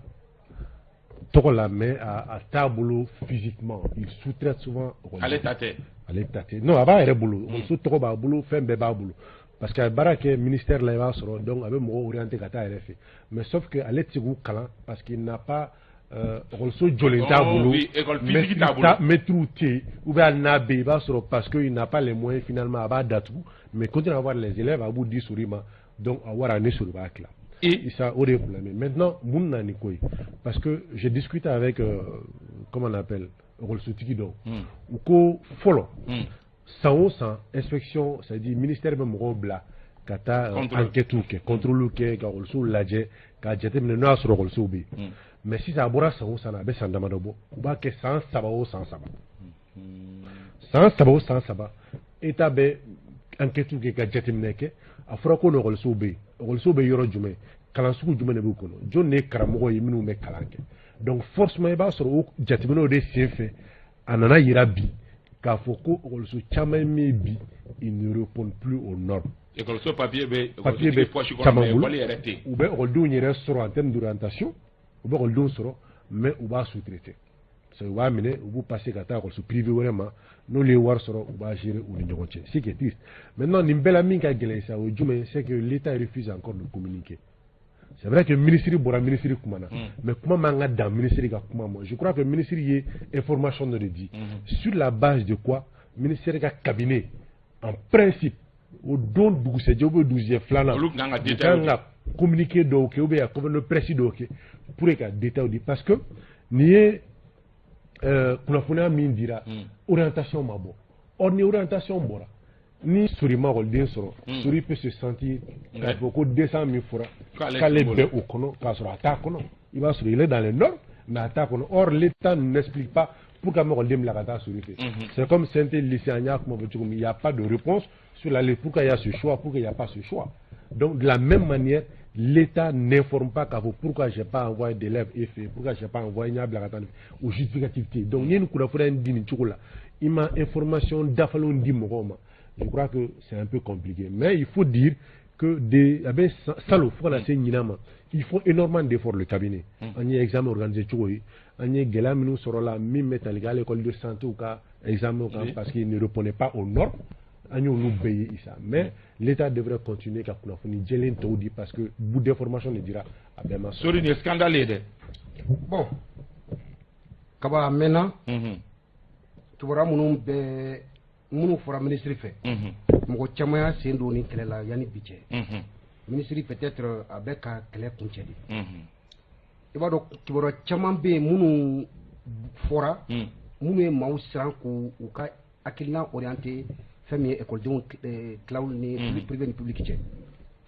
tɔgɔ la, mais a t'a bolo physiquement. Il sous-traite souvent. Ale ta tɛ. Ale ta tɛ. Non, a b'a yɛrɛ bolo, ekɔliso tɔgɔ b'a bolo, fɛn bɛɛ b'a bolo, parce que a ye baara kɛ ministère la. I b'a sɔrɔ donc a bɛ mɔgɔw orienter ka taa a yɛrɛ fɛ, mais sauf que ale tɛ se k'u kalan parce qu'il n'a pas, ekɔliso jɔlen t'a bolo, maître tɛ yen, ou bien hali n'a bɛ yen, i b'a sɔrɔ parce que il n'a pas les moyens, finalement a b'a datugu, mais continue à avoir les élèves, a b'u di Sori ma. Donc a wari, a ni Sori b'a tila. Isa, o de ye problème ye. Maintenant, mun nana ni ko ye? Parce que j'ai discuté avec comment on appelle, ekɔlisotigi dɔw, u ko fɔlɔ, san o san, inspection, c'est à dire ministère bɛ mɔgɔw bila ka taa enquête kɛ, contrôle kɛ, ka ekɔlisow lajɛ, k'a jateminɛ n'o y'a sɔrɔ ekɔlisow bɛ yen. Mais sisan, a bɔra san o san na, a bɛ san damadɔ bɔ, u b'a kɛ san 3 o san 3, san 3 o san 3, état bɛ enquête kɛ ka jateminɛ kɛ. A fɔra ko ekɔlisow bɛ yen, ekɔlisow bɛ yɔrɔ jumɛn, kalan sugu jumɛn de b'u kɔnɔ, jɔn de ye karamɔgɔ ye minnu bɛ kalan kɛ. Donc forcément, i b'a sɔrɔ o jateminɛw de sen fɛ, a nana yira bi k'a fɔ ko ekɔliso caman min bi, ils ne répondent plus aux normes. Ekɔliso papier bɛ papier bɛ caman bolo, u bɛ ekɔlidenw yɛrɛ sɔrɔ en termes d'orientation, u bɛ ekɔlidenw sɔrɔ, mais u b'a sous-traiter. U b'a minɛ, u b'u passer ka taa ekɔliso privé wɛrɛ ma, n'olu ye wari sɔrɔ, u b'a gérer u ni ɲɔgɔn cɛ, ce qui est triste. Maintenant, nin bɛɛ la, min ka gɛlɛn sa, o ye jumɛn ye? C'est que l'État refuse encore de communiquer. C'est vrai que ministre bɔra, ministre kumana, mais kuma man ka dan ministre ka kuma ma. Je crois que ministre ye information dɔ de di, sur la base de quoi ministère ka cabinet, en principe, o don dugusɛjɛ ou bien dugusɛjɛ filanan, olu kan ka u kan ka communiqué dɔw kɛ ou bien ka conférence de presse dɔw kɛ pour que ka détail di, parce que nin ye kunnafoniya min dira, orientation ma bɔ. Or ni orientation bɔra, ni Sori ma ekɔliden sɔrɔ, Sori peut se sentir k'a fɔ ko 200 min fɔra, k'ale bɛ o kɔnɔ, k'a sɔrɔ a t'a kɔnɔ. I b'a sɔrɔ il est dans les normes, mais a t'a kɔnɔ. Or l'État n'explique pas pourquoi ma ekɔliden bila ka taa Sori fɛ. C'est comme CNT lycée, an y'a kuma fɔ cogo min, il y a pas de réponse sur la liste, pourquoi il y a ce choix, pourquoi il y a pas ce choix. Donc de la même manière, l'État n'informe pas k'a fɔ pourquoi j'ai pas envoyé d'élèves et fait, pourquoi j'ai pas envoyé, n y'a bila ka taa o justificatif tɛ yen. Donc n'i ye nin kunnafoniya in di nin cogo la, i ma information dafalenw di mɔgɔw ma, je crois que c'est un peu compliqué. Mais il faut dire que de a bɛ salon fo ka na se ɲinan ma, il faut énormément d'efforts, le cabinet. An ye examen organisé cogo ye, an ye gɛlɛya minnu sɔrɔ la min bɛ tali kɛ hali école de santé ka examen kan, parce qu'il ne répondait pas aux normes, an y'olu bɛɛ ye, Isa. Mais l'État devrait continuer ka kunnafoni jɛlen tɔw di, parce que bout d'information de dira, a bɛɛ ma sɔrɔ. Sori, nin ye scandale ye dɛ. Bon, kaba a mɛnna, kibaruya minnu bɛɛ minnu fɔra ministre fɛ, mɔgɔ caman y'a sen don nin kɛlɛ la yanni bi cɛ. Ministre peut-être a bɛ ka kɛlɛ kuncɛ de. I b'a dɔn, kibaruya caman bɛ yen minnu fɔra, minnu ye maaw siran k'u u ka hakilina orienté fɛn min ye ekɔlidenw tilaw ni privé ni public cɛ.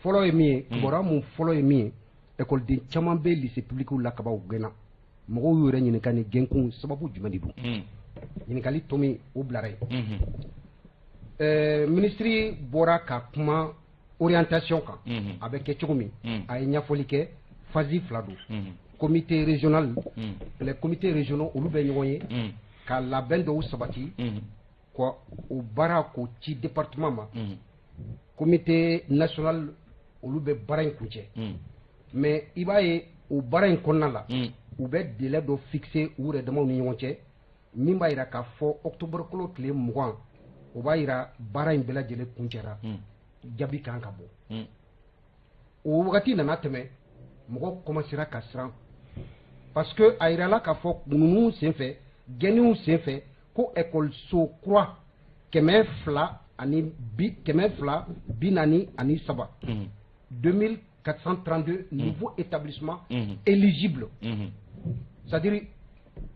Fɔlɔ ye min ye, kibaruya mun fɔlɔ ye min ye, ekɔliden caman bɛ lycée public la kaban, u gɛnna. Mɔgɔw y'u yɛrɛ ɲininka ni gɛnkun sababu jumɛn de don. Ɲininkali to min, o bilara yen. Ministre bɔra ka kuma orientation kan, a bɛ kɛ cogo min, a ye ɲɛfɔli kɛ, phase fila don. Comité régional, les comités régionaux, olu bɛ ɲɔgɔn ye ka labɛn dɔw sabati ka o baara k'o ci département ma. Comité national, olu bɛ baara in kuncɛ. Mais i b'a ye, o baara in kɔnɔna la, u bɛ délai dɔ fixer u yɛrɛ damaw ni ɲɔgɔn cɛ min b'a yira k'a fɔ octobre kalo tile 20, o b'a yira baara in bɛɛ lajɛlen kuncɛra, jaabi kan ka bɔ. O wagati nana tɛmɛ, mɔgɔw commencera ka siran parce que a yirala k'a fɔ ninnu senfɛ, gɛnniw senfɛ, ko ekɔliso kura 243, 2432 nouveaux établissements éligibles, c'est-à-dire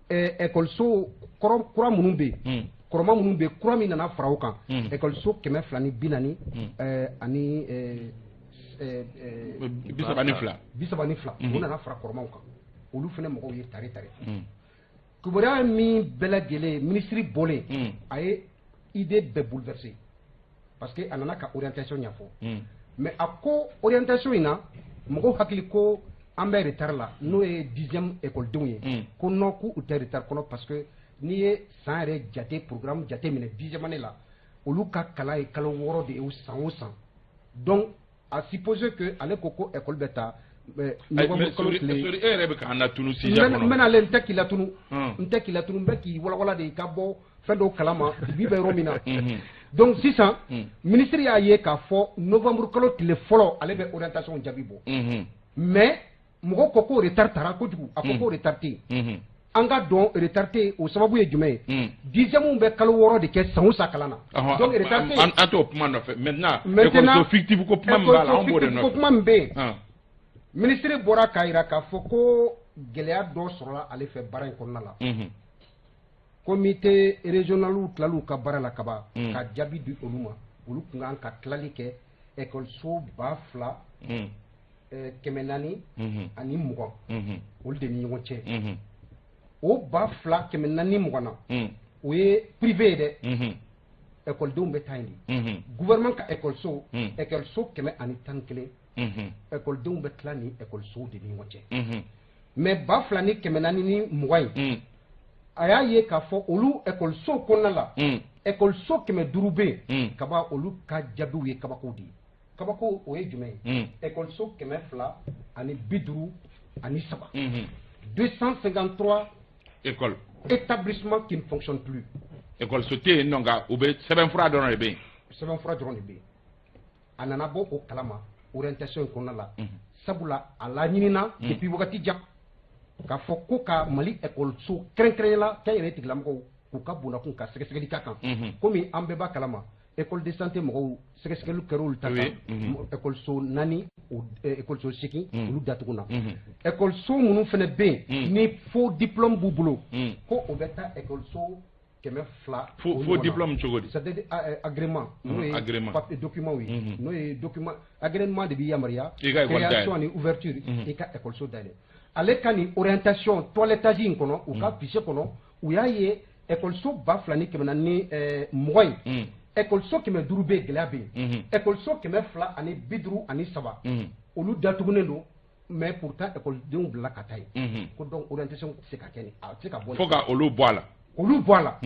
ekɔliso kura minnu bɛ yen, kɔrɔma minnu bɛ yen, kura min nana fara o kan, ekɔliso 240 ani 32, 32, o nana fara kɔrɔmaw kan. Olu fana mɔgɔw ye tare tare. Kibaruya min bɛɛ lajɛlen minisiri bɔlen, a ye idée bɛɛ bouleversé parce que a nana ka orientation ɲɛfɔ. Mais a ko orientation in na, mɔgɔw hakili ko an bɛ retard la, n'o ye dixième écoledenw ye, ko non, k'u tɛ retard kɔnɔ parce que n'i ye san yɛrɛ jate, programme jate minɛ, dixième année la, olu ka kalan ye kalo 6 de ye san o san. Donc à supposer que ale ko ko école bɛ ta novembre kalo tile. E yɛrɛ bɛ k'an latunu sujet kɔnɔ. N bɛna ale, n tɛ k'i latunu, n tɛ k'i latunu, n bɛ k'i walawala de i ka bɔ fɛn dɔw kalama bi bɛ yɔrɔ min na. Donc sisan ministre y'a ye k'a fɔ novembre kalo tile fɔlɔ, ale bɛ orientation jaabi bɔ. Mais mɔgɔw ko ko retard tara kojugu. A ko ko retard tɛ yen. An ka dɔn retard tɛ yen, o sababu ye jumɛn ye? Dixième bɛ kalo 6 de kɛ san o san kalan na, donc retard tɛ yen. An t'o kuma nɔfɛ maintenant. École fictive ko kuma min b'a la, an b'o de nɔfɛ. Ko kuma min bɛ yen, ministre bɔra k'a jira k'a fɔ ko gɛlɛya dɔ sɔrɔla ale fɛ baara in kɔnɔna la. Comité régional tilal'u ka baara la kaban ka jaabi di olu ma. Olu tun kan ka tilali kɛ ekɔliso 2420, olu de ni ɲɔgɔn cɛ. O 2420 na, o ye privé ye dɛ, ekɔlidenw bɛ taa yen de. Gouvernement ka ekɔliso, ekɔliso 111, ekɔlidenw bɛ tila ni ekɔlisow de ni ɲɔgɔn cɛ. Mais 2420 in, a y'a ye k'a fɔ olu ekɔliso kɔnɔna la, ekɔliso 500 bɛ yen kaba, olu ka jaabiw ye kabako de ye. Kabako o ye jumɛn ye? Ekɔliso 253, 253 école établissement qui ne fonctionne plus. Ekɔliso tɛ yen nɔ, nka u bɛ sɛbɛnfura dɔrɔn de bɛ yen. Sɛbɛnfura dɔrɔn de bɛ yen. A nana bɔ o kalama orientation in kɔnɔna la, sabula a laɲinina depuis wagati jan k'a fɔ ko ka Mali ekɔliso kɛrɛnkɛrɛnnenya la kɛnyɛrɛye tigilamɔgɔw k'u ka bondakun ka sɛgɛsɛgɛli k'a kan. Komi an bɛɛ b'a kalama, école de santé mɔgɔw sɛgɛsɛgɛli kɛra olu ta kan, ekɔliso 4, ekɔliso 8, olu datuguna. Ekɔliso minnu fana bɛ yen ni faux diplôme b'u bolo, ko o bɛ taa ekɔliso 200. Faux diplôme cogo di? C'est-à-dire agrément, n'o ye papier document ye, n'o ye document agrément de b'i yamaruya création ani ouverture i ka ekɔliso dayɛlɛ. Ale ka nin orientation toilettage in kɔnɔ, u ka fichier kɔnɔ, u y'a ye ekɔliso 2420 in, ekɔliso 500 bɛ yen, gɛlɛya bɛ yen. Ekɔliso 253, olu datugunen don, mais pourtant ekɔlidenw bila ka taa yen. Ko donc orientation tɛ se ka kɛ nin, a tɛ se ka bɔ. Fo ka olu bɔ a la. Olu bɔ a la.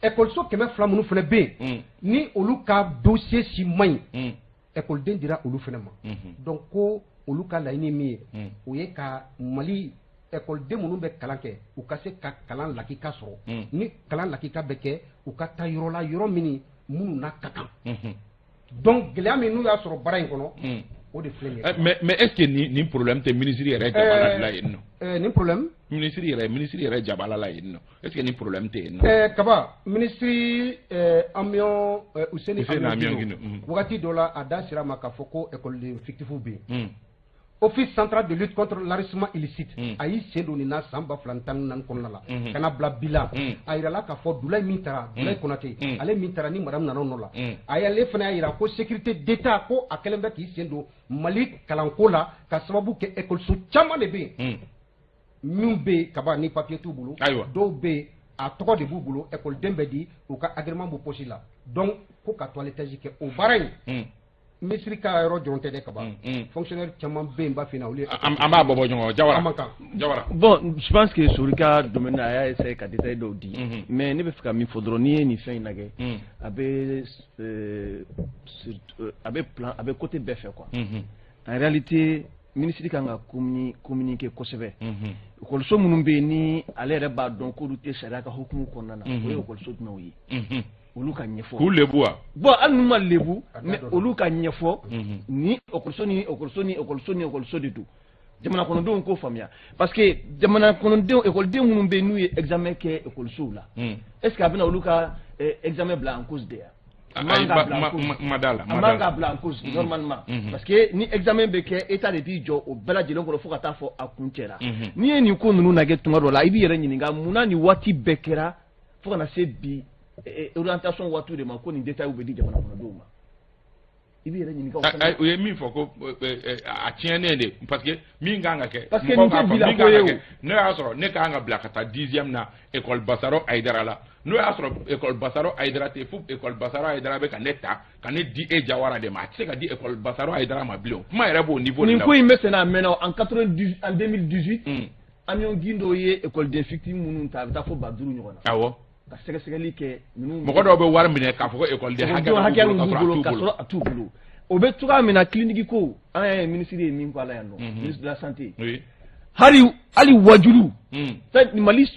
Ekɔliso 200 minnu fana bɛ yen, ni olu ka dossier si man ɲi, ekɔliden dira olu fana ma. Donc ko olu ka laɲini min ye, o ye ka Mali ekɔliden minnu bɛ kalan kɛ, u ka se ka kalan lakika sɔrɔ. Ni kalan lakika bɛ kɛ, u ka taa yɔrɔ la, yɔrɔ min minnu n'a ka kan. Donc gɛlɛya min n'u y'a sɔrɔ baara in kɔnɔ, o de filɛ nin ye. Mais est-ce que nin problème tɛ ministre yɛrɛ jabala la yen nɔ? Nin problème? Ministre yɛrɛ jabala la yen nɔ. Est-ce que nin problème tɛ yen nɔ? Kaba, ministre Amion Useni Amion Guindo, wagati dɔ la a da sera ma k'a fɔ ko ekɔliden fictif bɛ yen. Office central de lutte contre l'enrichissement illicite, a y'i sen don nin na san 2014 kɔnɔna la ka na bila bi la. A yirala k'a fɔ Dulayi min taara, Dulayi Konate, ale min taara ni madame nana nɔ la, a y'ale fana y'a yira ko sécurité d'État, ko a kɛlen bɛ k'i sen don Mali kalanko la ka sababu kɛ ekɔliso caman de bɛ yen min bɛ yen kaba ni papier t'u bolo, dɔw bɛ yen a tɔgɔ de b'u bolo, ekɔliden bɛ di u ka agrément b'u poche la. Donc ko ka toilettage kɛ, o baara in ministre ka yɔrɔ jɔrɔn tɛ dɛ kaba, fonctionnaire caman bɛ yen b'a f'i ɲɛna olu ye. An b'a bɔ ɲɔgɔn Jawara. Jawara. Bon, je pense que Sori ka domaine a y'a essayé ka détail dɔw di, mais ne bɛ fɛ ka min fɔ dɔrɔn, n'i ye nin fɛn in lajɛ, a bɛ plan, a bɛ côté bɛɛ fɛ quoi. En réalité, ministre kan ka communiquer kosɛbɛ. Ekɔliso minnu bɛ yen ni ale yɛrɛ b'a dɔn k'olu tɛ sariya ka hukumu kɔnɔna na, o ye ekɔliso jumɛnw ye? Olu ka ɲɛfɔ. K'u lebu wa? Bon, hali n'u ma lebu, mais olu ka ɲɛfɔ ni ekɔliso ni ekɔliso ni ekɔliso ni ekɔliso de don. Jamana kɔnɔdenw k'o faamuya, parce que jamana kɔnɔdenw, ekɔliden minnu bɛ yen n'u ye examen kɛ ekɔlisow la, est ce que a bɛna olu ka examen bila en cause de yan? A man k'a bila en cause. Ma da la. A man k'a bila en cause normalement, parce que ni examen bɛ kɛ, état de b'i jɔ o bɛɛ lajɛlen kɔrɔ fo ka taa fɔ a kun cɛra. N'i ye nin ko ninnu lajɛ tuma dɔ la, i b'i yɛrɛ ɲininka munna nin waati bɛɛ kɛra fo ka na se bi orientation waatiw de ma ko nin détails bɛ di jamana kɔnɔdenw ma. I b'i yɛrɛ ɲininka o fana. U ye min fɔ ko a tiɲɛnen de, parce que min kan ka kɛ. Parce que nin tɛ bila ko ye o. Ne y'a sɔrɔ ne kan ka bila ka taa 10e na école Basaro Hayidara la, n'o y'a sɔrɔ école Basaro Hayidara tɛ, fo école Basaro Hayidara bɛ ka ne ta ka ne di e Jawara de ma, a tɛ se ka di école Basaro Hayidara ma bilen. Kuma yɛrɛ b'o niveau de la. Nin ko in bɛ senna a mɛnna. En 90, en 2018, Amion Guindo ye école fictive minnu ta, a bɛ taa fo 5000 ɲɔgɔn na. Awɔ. Ka sɛgɛsɛgɛli kɛ ninnu. Mɔgɔ dɔw bɛ wari minɛ k'a fɔ ko école hakɛ b'u bolo k'a sɔrɔ a t'u bolo. O bɛ cogoya min na, clinique ko, an y'a ye ministre ye min fɔ a la yan nɔ, ministre de la santé. Hali hali wajulu.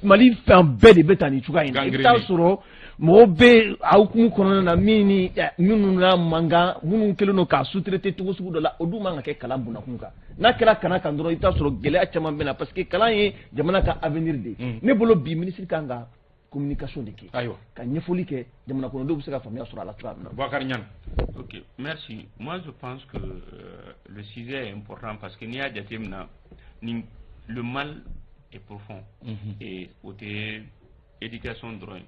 Mali fɛn bɛɛ de bɛ taa nin cogoya in na. I bɛ taa sɔrɔ mɔgɔw bɛ a hukumu kɔnɔna na min ni minnu n'a man kan, minnu kɛlen don k'a sous-traiter cogo sugu dɔ la, o dun man ka kɛ kalan bunakun kan. N'a kɛra kalan kan dɔrɔn, i bɛ taa sɔrɔ gɛlɛya caman bɛ na, parce que kalan ye jamana ka avenir de ye. Ne bolo bi, ministre kan ka communication de kɛ. Ayiwa. Ka ɲɛfɔli kɛ, jamana kɔnɔdenw bɛ se ka faamuya sɔrɔ a la cogoya min na. Boubacar Niane. Ok, merci. Moi, je pense que le sujet est important parce que n'i y'a jateminɛ, ni le mal est profond. Et côté éducation dɔrɔn,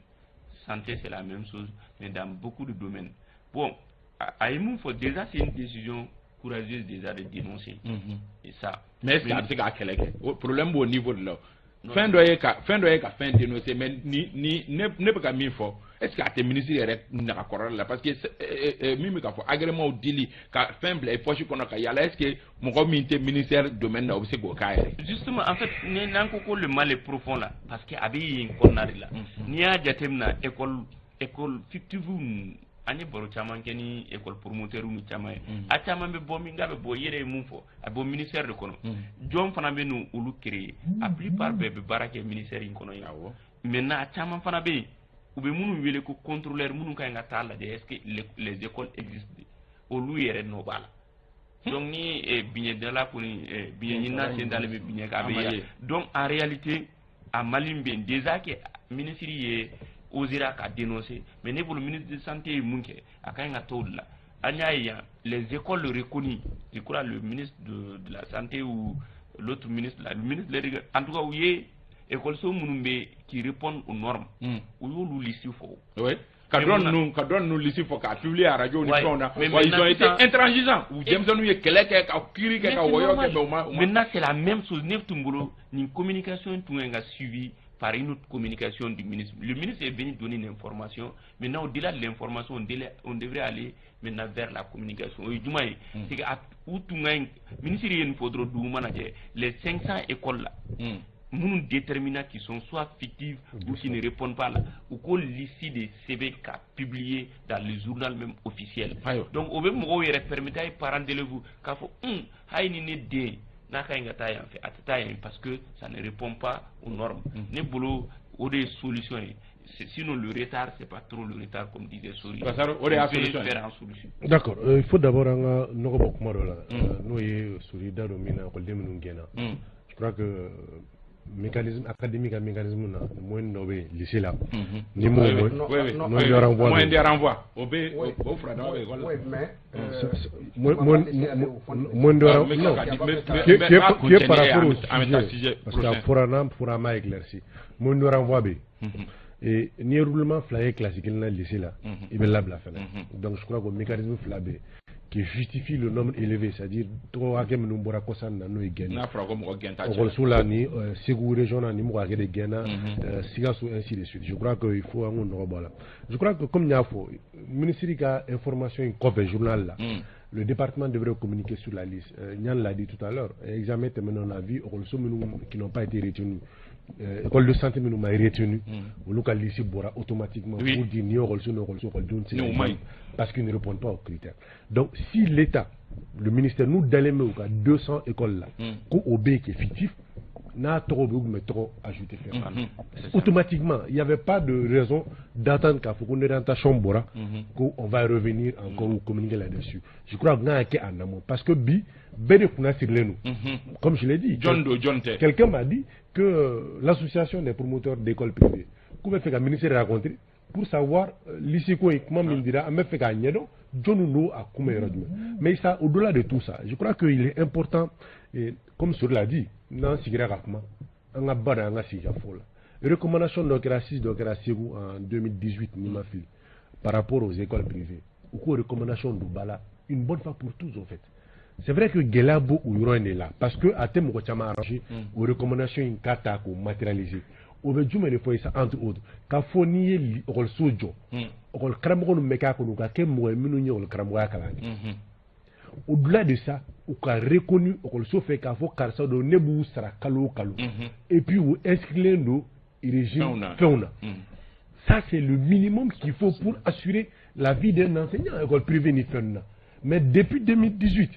santé c'est la même chose, mais dans beaucoup de domaines. Bon, a ye mun fɔ déjà, c'est une décision courageuse déjà de dénoncer. Et ça. Mais est-ce que a bɛ se k'a kɛlɛ kɛ? O problème b'o niveau de la. Fɛn dɔ ye ka fɛn dɔ ye ka fɛn dénoncer, mais ni ne bɛ ka min fɔ, est-ce que a tɛ ministre yɛrɛ nagakɔrɔ la? Parce que min bɛ ka fɔ, agrément dili ka fɛn bila i poche kɔnɔ ka yala, est-ce que mɔgɔ min tɛ ministère domaine na, o bɛ se k'o k'a yɛrɛ? Justement, en fait, ni n'an ko ko le mal est profond là, parce que a bɛ yen kɔnɔna de la. N'i y'a jateminɛ, école fictive ninnu, an ye baro caman kɛ ni école promoteur ni caman ye. A caman bɛ bɔ min k'a bɛ bɔ, i yɛrɛ ye mun fɔ, a bɛ bɔ ministère de kɔnɔ. Jɔn fana bɛ n'o olu créer? A plupart bɛɛ bɛ baara kɛ ministère in kɔnɔ yen. Maintenant, a caman fana bɛ yen, u bɛ minnu wele ko contrôleur, minnu ka ɲi ka taa lajɛ est-ce que les écoles existent, olu yɛrɛ nɔ b'a la. Donc ni biɲɛdala kɔni, biɲɛ ɲinina sen dalen bɛ biɲɛ kan, a bɛ yan. Donc en réalité, a Mali bɛ yen déjà que ministre ye osera ka dénoncer, mais ne bolo, ministre de santé ye mun kɛ, a ka ɲi ka t'o de la. An y'a ye yan, les écoles reconnues, je crois le ministre de la santé ou l'autre ministre là, le ministre de l'éducation, en tout cas, u ye école minnu bɛ qui répondent aux normes, u y'olu liste fɔ. Oui. Ka dɔn ninnu liste fɔ k'a publier radio ni fɛnw na. Wa ils ont été intransigeants. U denmisɛnninw ye kɛlɛ kɛ, ka kiiri kɛ, ka wɔyɔ kɛ, mais u ma. Maintenant, c'est la même chose. Ne tun bolo, nin communication tun kan ka suivi par une autre communication du ministre. Le ministre est venu donner une information. Maintenant, au-delà de l'information, on devrait aller maintenant vers la communication. O ye jumɛn ye? C'est que u tun ka ɲi, ministre ye nin fɔ dɔrɔn, dugu mana jɛ, les 500 écoles là, minnu déterminants qui sont soit fictives ou qui ne répondent pas là, u ko liste de sɛbɛn ka publier dans le journal même officiel. Donc o bɛ mɔgɔw yɛrɛ permettre, a ye parents d'élèves k'a fɔ hali ni ne den n'a ka ɲi ka taa yan fɛ, a tɛ taa yen parce que ça ne répond pas aux normes. Ne bolo, o de ye solution ye. Sinon, le retard, c'est pas trop le retard, comme disait Sori. O de y'a solution. Faire en solution. D'accord. Il faut d'abord an ka nɔgɔ bɔ kuma dɔ la, n'o ye Sori da don min na, ekɔliden minnu gɛnna. Je crois que mécanisme académique ka mécanisme na, moyen dɔ bɛ yen lycée la, ni m'o moyen de renvoi. Moyen de renvoi, o bɛ o fura dama bɛ école la. Oui, mais moyen de renvoi, non, qui est par rapport au sujet, parce que a fɔra n'a fɔra, an b'a éclairci. Moyen de renvoi bɛ yen, et n'i ye redoublement fila ye classe kelen na lycée la, i bɛ labila fɛnɛ. Donc je crois que mécanisme fila bɛ yen qui justifie le nombre élevé, c'est-à-dire tɔgɔ hakɛ minnu bɔra kɔsa na, n'o ye gɛnni. N'a fɔra ko mɔgɔ gɛn ta. Ekɔliso la ni Segu région na, ni mɔgɔ hakɛ de gɛnna, Sikaso, ainsi de suite. Je crois que il faut an k'o nɔgɔ bɔ a la. Je crois que comme n y'a fɔ, ministre ka information in kɔfɛ journal la, le département devrait communiquer sur la liste. Niane l'a dit tout à l'heure, examen tɛmɛnen, on a vu ekɔliso minnu qui n'ont pas été retenus, école de santé minnu ma retenu, olu ka liste bɔra automatiquement pour dire ni ekɔliso ni ekɔliso ekɔlidenw tɛ se ka parce qu'ils ne répondent pas aux critères. Donc si l'État, le ministère, nous dalen bɛ u ka 200 écoles là, ko o bɛ yen qui est fictif, N'a tɔgɔ bɛ u tun bɛ tɔgɔ ajouter fɛn automatiquement. Il y avait pas de raison d'attendre k'a fɔ ko orientation bɔra, ko on va revenir encore ou communiquer là-dessus. Je crois que n'a kɛ en amont, parce que bi bɛɛ de kunna sirilen don. Comme je l'ai dit, jɔn don, jɔn tɛ. Quelqu'un m'a dit que l'association des promoteurs d'écoles privées k'u bɛ fɛ ka ministre rencontrer pour savoir lycée ko in kuma min dira, an bɛ fɛ k'a ɲɛdɔn jɔnni don, a kun bɛ yɔrɔ jumɛn. Mais ça, au-delà de tout ça, je crois qu'il est important, et comme Sori l'a dit, n'an sigira ka kuma, an ka ba an ka sigi ka fɔ la. Recommandation dɔ kɛra, six dɔ kɛra Segu en 2018, ni ma fili, par rapport aux écoles privées. U k'o recommandation don ba la une bonne fois pour tous. En fait, c'est vrai que gɛlɛya b'o o yɔrɔ in de la, parce que a tɛ mɔgɔ caman arranger o recommandation in ka ta k'o matérialiser. O bɛ jumɛn de fɔ sa? Entre autres, k'a fɔ n'i ye ekɔliso jɔ, ekɔli karamɔgɔ ninnu bɛ k'a kɔnɔ, u ka kɛ mɔgɔ ye minnu ye ekɔli karamɔgɔya kalan kɛ. Au-delà de ça, u ka reconnu ekɔliso fɛ k'a fɔ karisa don, ne b'u sara kalo o kalo, et puis u inscrilen don régime fɛnw na. Ça, c'est le minimum qu'il faut pour assurer la vie d'un enseignant école privée ni fɛn na. Mais depuis 2018,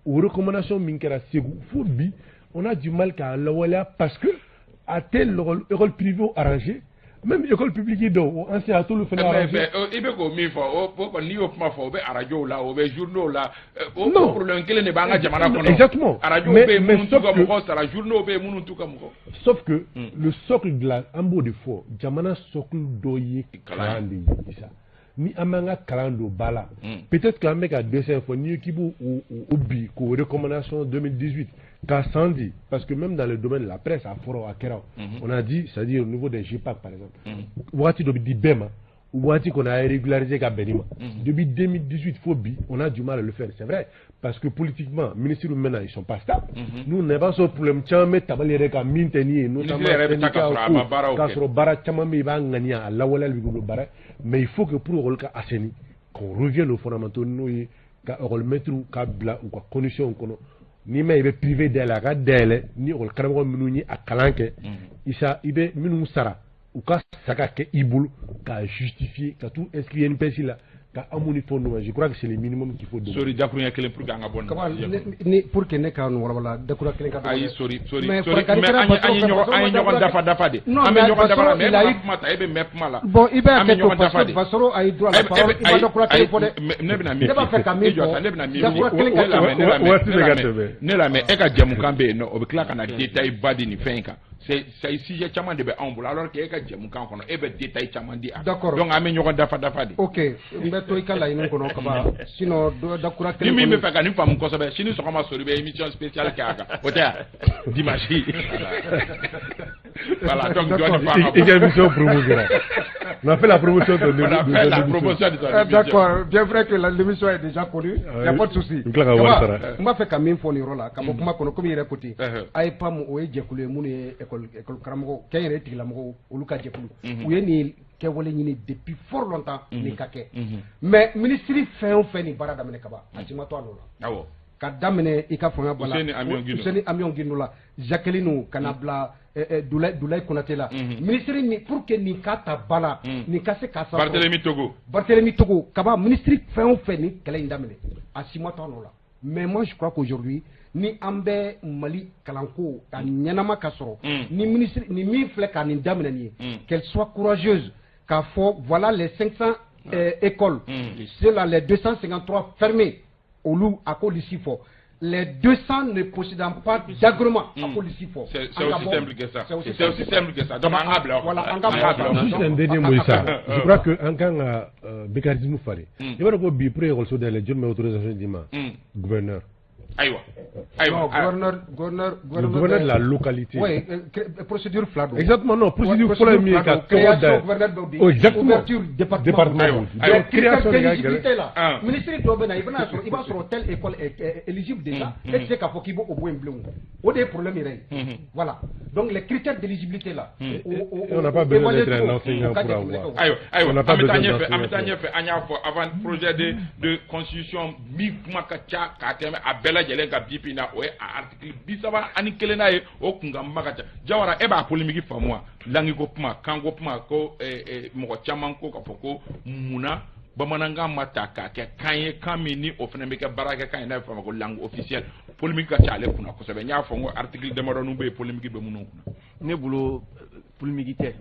o recommandation min kɛra Segu fo bi, on a du mal k'a lawaleya, parce que a tɛ école privée arrangé, même école publique dɔw o enseignant a t'olu fana arrangé. I bɛ k'o min fɔ, o kɔni, n'i y'o kuma fɔ, o bɛ arajow la, o bɛ journaux la, o problème kelen de b'an ka jamana kɔnɔ. Exactement. Arajow bɛ yen minnu t'u ka mɔgɔw sara, journaux bɛ yen minnu t'u ka mɔgɔ. Sauf que le socle de la, an b'o de fɔ, jamana socle dɔ ye kalan de ye sa. Ni an m'an ka kalan don ba la, peut-être qu'an bɛ ka dɛsɛ fɔ n'i k'i b'o o bi k'o recommandation 2018 ka san di, parce que même dans le domaine de la presse, a fɔra, a kɛra, on a dit, c'est-à-dire au niveau des GEPAC par exemple, waati dɔ bɛ di bɛɛ ma, waati kɔni a régularisé ka bɛn nin ma. Depuis 2018 fo bi, on a du mal à le faire. C'est vrai, parce que politiquement, ministres maintenant, ils sont pas stables. Nous, on b'a sɔrɔ problème caman bɛ tabali yɛrɛ kan min tɛ nin ye, notamment syndicat ko, k'a sɔrɔ baara caman bɛ yen, i b'a ŋaniya, a lawaleyali b'i bolo baara. Mais il faut que pour école ka assainir, qu'on revienne aux fondamentaux, n'o ye ka école maître ka bila u ka condition kɔnɔ. N'i ma, i bɛ privé dayɛlɛ, a ka dayɛlɛ ni école karamɔgɔ minnu ye a kalan kɛ, isa i bɛ minnu sara, u ka saga kɛ i bolo k'a justifier, ka t'u inscrire INPS la, ka amu ni fɛnw d'u ma. Je crois que c'est le minimum qu'il faut donner. Sori, dakuruɲɛ kelen pour que an ka bɔ nin. Kaba ni pour que ne ka nin walawala, dakuruɲɛ kelen ka. Ayi, sori, sori, sori, mais an ye ɲɔgɔn dafa dafa de. An bɛ ɲɔgɔn dafa, mais e bɛ kuma ta, e bɛ mɛn kuma la. Bon, i bɛ hakɛ to, parce que Basoro a ye droit à la parole, i ma dakuruɲɛ kelen fɔ dɛ. Ne bɛna min Ne b'a fɛ ka min fɔ. Ne bɛna min fɔ. Kelen ka ne lamɛn, ne lamɛn, e ka jɛmukan bɛ yen nɔ, o bɛ tila ka na détail ba di nin fɛn in kan. C'est sujet caman de bɛ anw bolo, alors que e ka jɛmukan kɔnɔ, e bɛ détail caman di a. D'accord. Donc an bɛ ɲɔgɔn dafa dafa de. Ok, n bɛ to i ka laɲini kɔnɔ, Kaba, sinon dakura kelen. Ni min bɛ fɛ ka nin faamu kosɛbɛ, sini sɔgɔma Sori bɛ émission spéciale kɛ a kan, o tɛ yan dimanche. Voilà, donc dɔɔni fɔ an ka. I ka émission promo kɛra. On a fait la promotion de On a fait la promotion de son émission. D'accord, bien vrai que l'émission est déjà connue, il n'y a pas de souci. N tila ka wari sara. N b'a fɛ ka min fɔ nin yɔrɔ la, ka bɔ kuma kɔnɔ, komi i yɛrɛ ko ten, AEPAM, o ye jɛkulu ye minnu ye école karamɔgɔ, kɛnyɛrɛye tigilamɔgɔw, olu ka jɛkulu. U ye nin kɛwale ɲini depuis fort longtemps nin ka kɛ. Mais ministre fɛn o fɛn nin baara daminɛ, Kaba, a si ma to a nɔ la. Ka daminɛ i ka fanga bɔ la, Useni Amion Guindo la, Jacqueline, ka na bila Doulaye Konate la. Ministre min pour que nin ka ta ba la, nin ka se ka Barthélemy Togo. Barthélemy Togo. Kaba, ministre fɛn o fɛn nin kɛlɛ in daminɛ, a si ma to a nɔ la. Mais moi, je crois qu'aujourd'hui, ni an bɛ Mali kalanko ka ɲɛnama ka sɔrɔ, ni ministre ni min filɛ ka nin daminɛ nin ye, qu'elle soit courageuse k'a fɔ voilà les 500 écoles, ceux-là, les 253 fermées, olu a k'olu si fɔ, les 200 ne possédant pas d'agrément, a k'olu si fɔ. C'est aussi simple que ça, c'est aussi simple que ça. Donc an ka bila. Voilà, an ka bila. Juste un dernier mot, ça, je crois que an kan ka mécanisme falen. I b'a dɔn ko bi, pour école dayɛlɛ, jɔn bɛ autorisation d'i ma? Gouverneur. Ayiwa, ayiwa. Gouverneur, gouverneur. Le gouverneur de la localité. Oui, procédure fila don. Exactement, non, procédure fɔlɔ ye min ye, ka tɔgɔ da. Gouverneur b'o di. Oh, exactement. Ouverture département. Département. Donc création d'éligibilité la, ministre dɔ bɛ na, i bɛna sɔrɔ, i b'a sɔrɔ telle école est éligible déjà, e tɛ se k'a fɔ k'i b'o bɔ yen bilen, o de ye problème yɛrɛ ye. Voilà, donc les critères d'éligibilité là. On n'a pas besoin d'être un enseignant pour avoir. Ayiwa, ayiwa, an bɛ taa ɲɛfɛ, an bɛ taa ɲɛfɛ. An y'a fɔ avant, projet de constitution min kuma ka ca k'a tɛmɛ a bɛɛ lajɛlen ka bi bi in na, o ye a article 31 n'a ye, o kunkanba ka ca. Jawara, e b'a polémique faamu wa? Langue ko kuma, kanko kuma, ko mɔgɔ caman ko k'a fɔ ko munna Bamanankan ma ta k'a kɛ kan ye, kan min ni o fana bɛ kɛ baarakɛ kan ye, n'a bɛ fɔ a ma ko langue officielle, polémique ka ca ale kunna kosɛbɛ. N y'a fɔ n ko article damadɔnin bɛ yen, polémique bɛ minnu kunna. Ne bolo, polémique tɛ.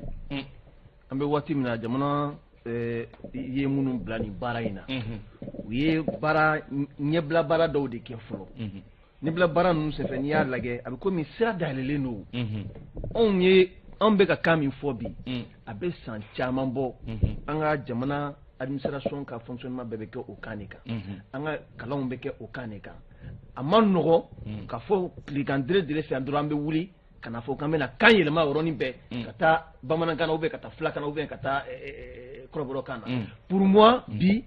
An bɛ waati min na, jamana ye minnu bila nin baara in na, u ye baara ɲɛbila baara dɔw de kɛ fɔlɔ. Ɲɛbila baara ninnu senfɛ, n'i y'a lajɛ, a bɛ komi sira dayɛlɛlen don. Anw ye, anw bɛ ka kan min fɔ bi, a bɛ san caman bɔ, an ka jamana administration ka fonctionnement bɛɛ bɛ kɛ o kan de kan, an ka kalanw bɛ kɛ o kan de kan. A ma nɔgɔ ka fɔ tilegan dere dere fɛ dɔrɔn, an bɛ wuli ka na fɔ k'an bɛna kan yɛlɛma yɔrɔnin bɛɛ ka taa bamanankan na, ou bien ka taa fulakan na, ou bien ka taa kɔrɔbɔrɔkan na. Pour moi, bi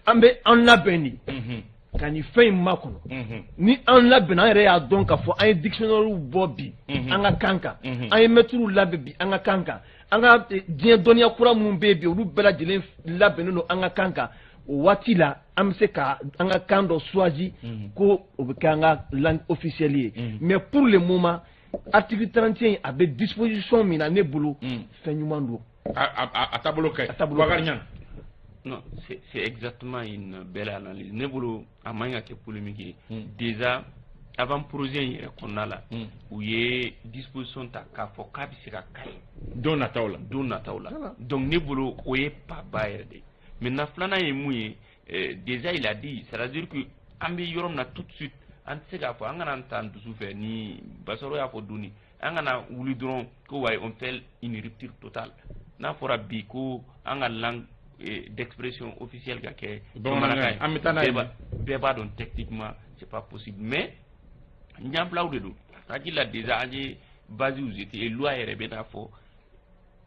an bɛ an labɛn de ka nin fɛn in makɔnɔ. Ni an labɛnna, an yɛrɛ y'a dɔn k'a fɔ an ye dictionnaire bɔ bi an ka kan kan, an ye mɛtiriw labɛn bi an ka kan kan, an ka diɲɛ dɔnniya kura minnu bɛ yen bi, olu bɛɛ lajɛlen labɛnnen don an ka kan kan. O waati la, an bɛ se ka an ka kan dɔ choisi ko o bɛ kɛ an ka langue officielle ye. Mais pour le moment, article 31, a bɛ disposition min na, ne bolo, fɛn ɲuman don. A taabolo ka ɲi. A taabolo ka ɲi. Bakari Niang. Non, c'est exactement une belle analyse. Ne bolo, a man ka kɛ polémique ye. Déjà, avant projet in yɛrɛ kɔnɔna la, u ye disposition ta k'a fɔ k'a bɛ se ka kari don nataw la. Don nataw la. Donc ne bolo, o ye pas ba yɛrɛ de ye. Maintenant, filanan ye mun ye? Déjà il a dit, c'est-à-dire que an bɛ yɔrɔ min na tout de suite, an tɛ se k'a fɔ an kana an ta an dusu fɛ ni Basaro y'a fɔ doni, an kana wuli dɔrɔn ko wayi, on fait une rupture totale. N'a fɔra bi ko an ka langue d'expression officielle ka kɛ bamanankan ye, an bɛ taa n'a ye. Bɛɛ b'a dɔn techniquement c'est pas possible, mais ɲɛbilaw de don. Hakili la, déjà an ye base jeté, loi yɛrɛ bɛ n'a fɔ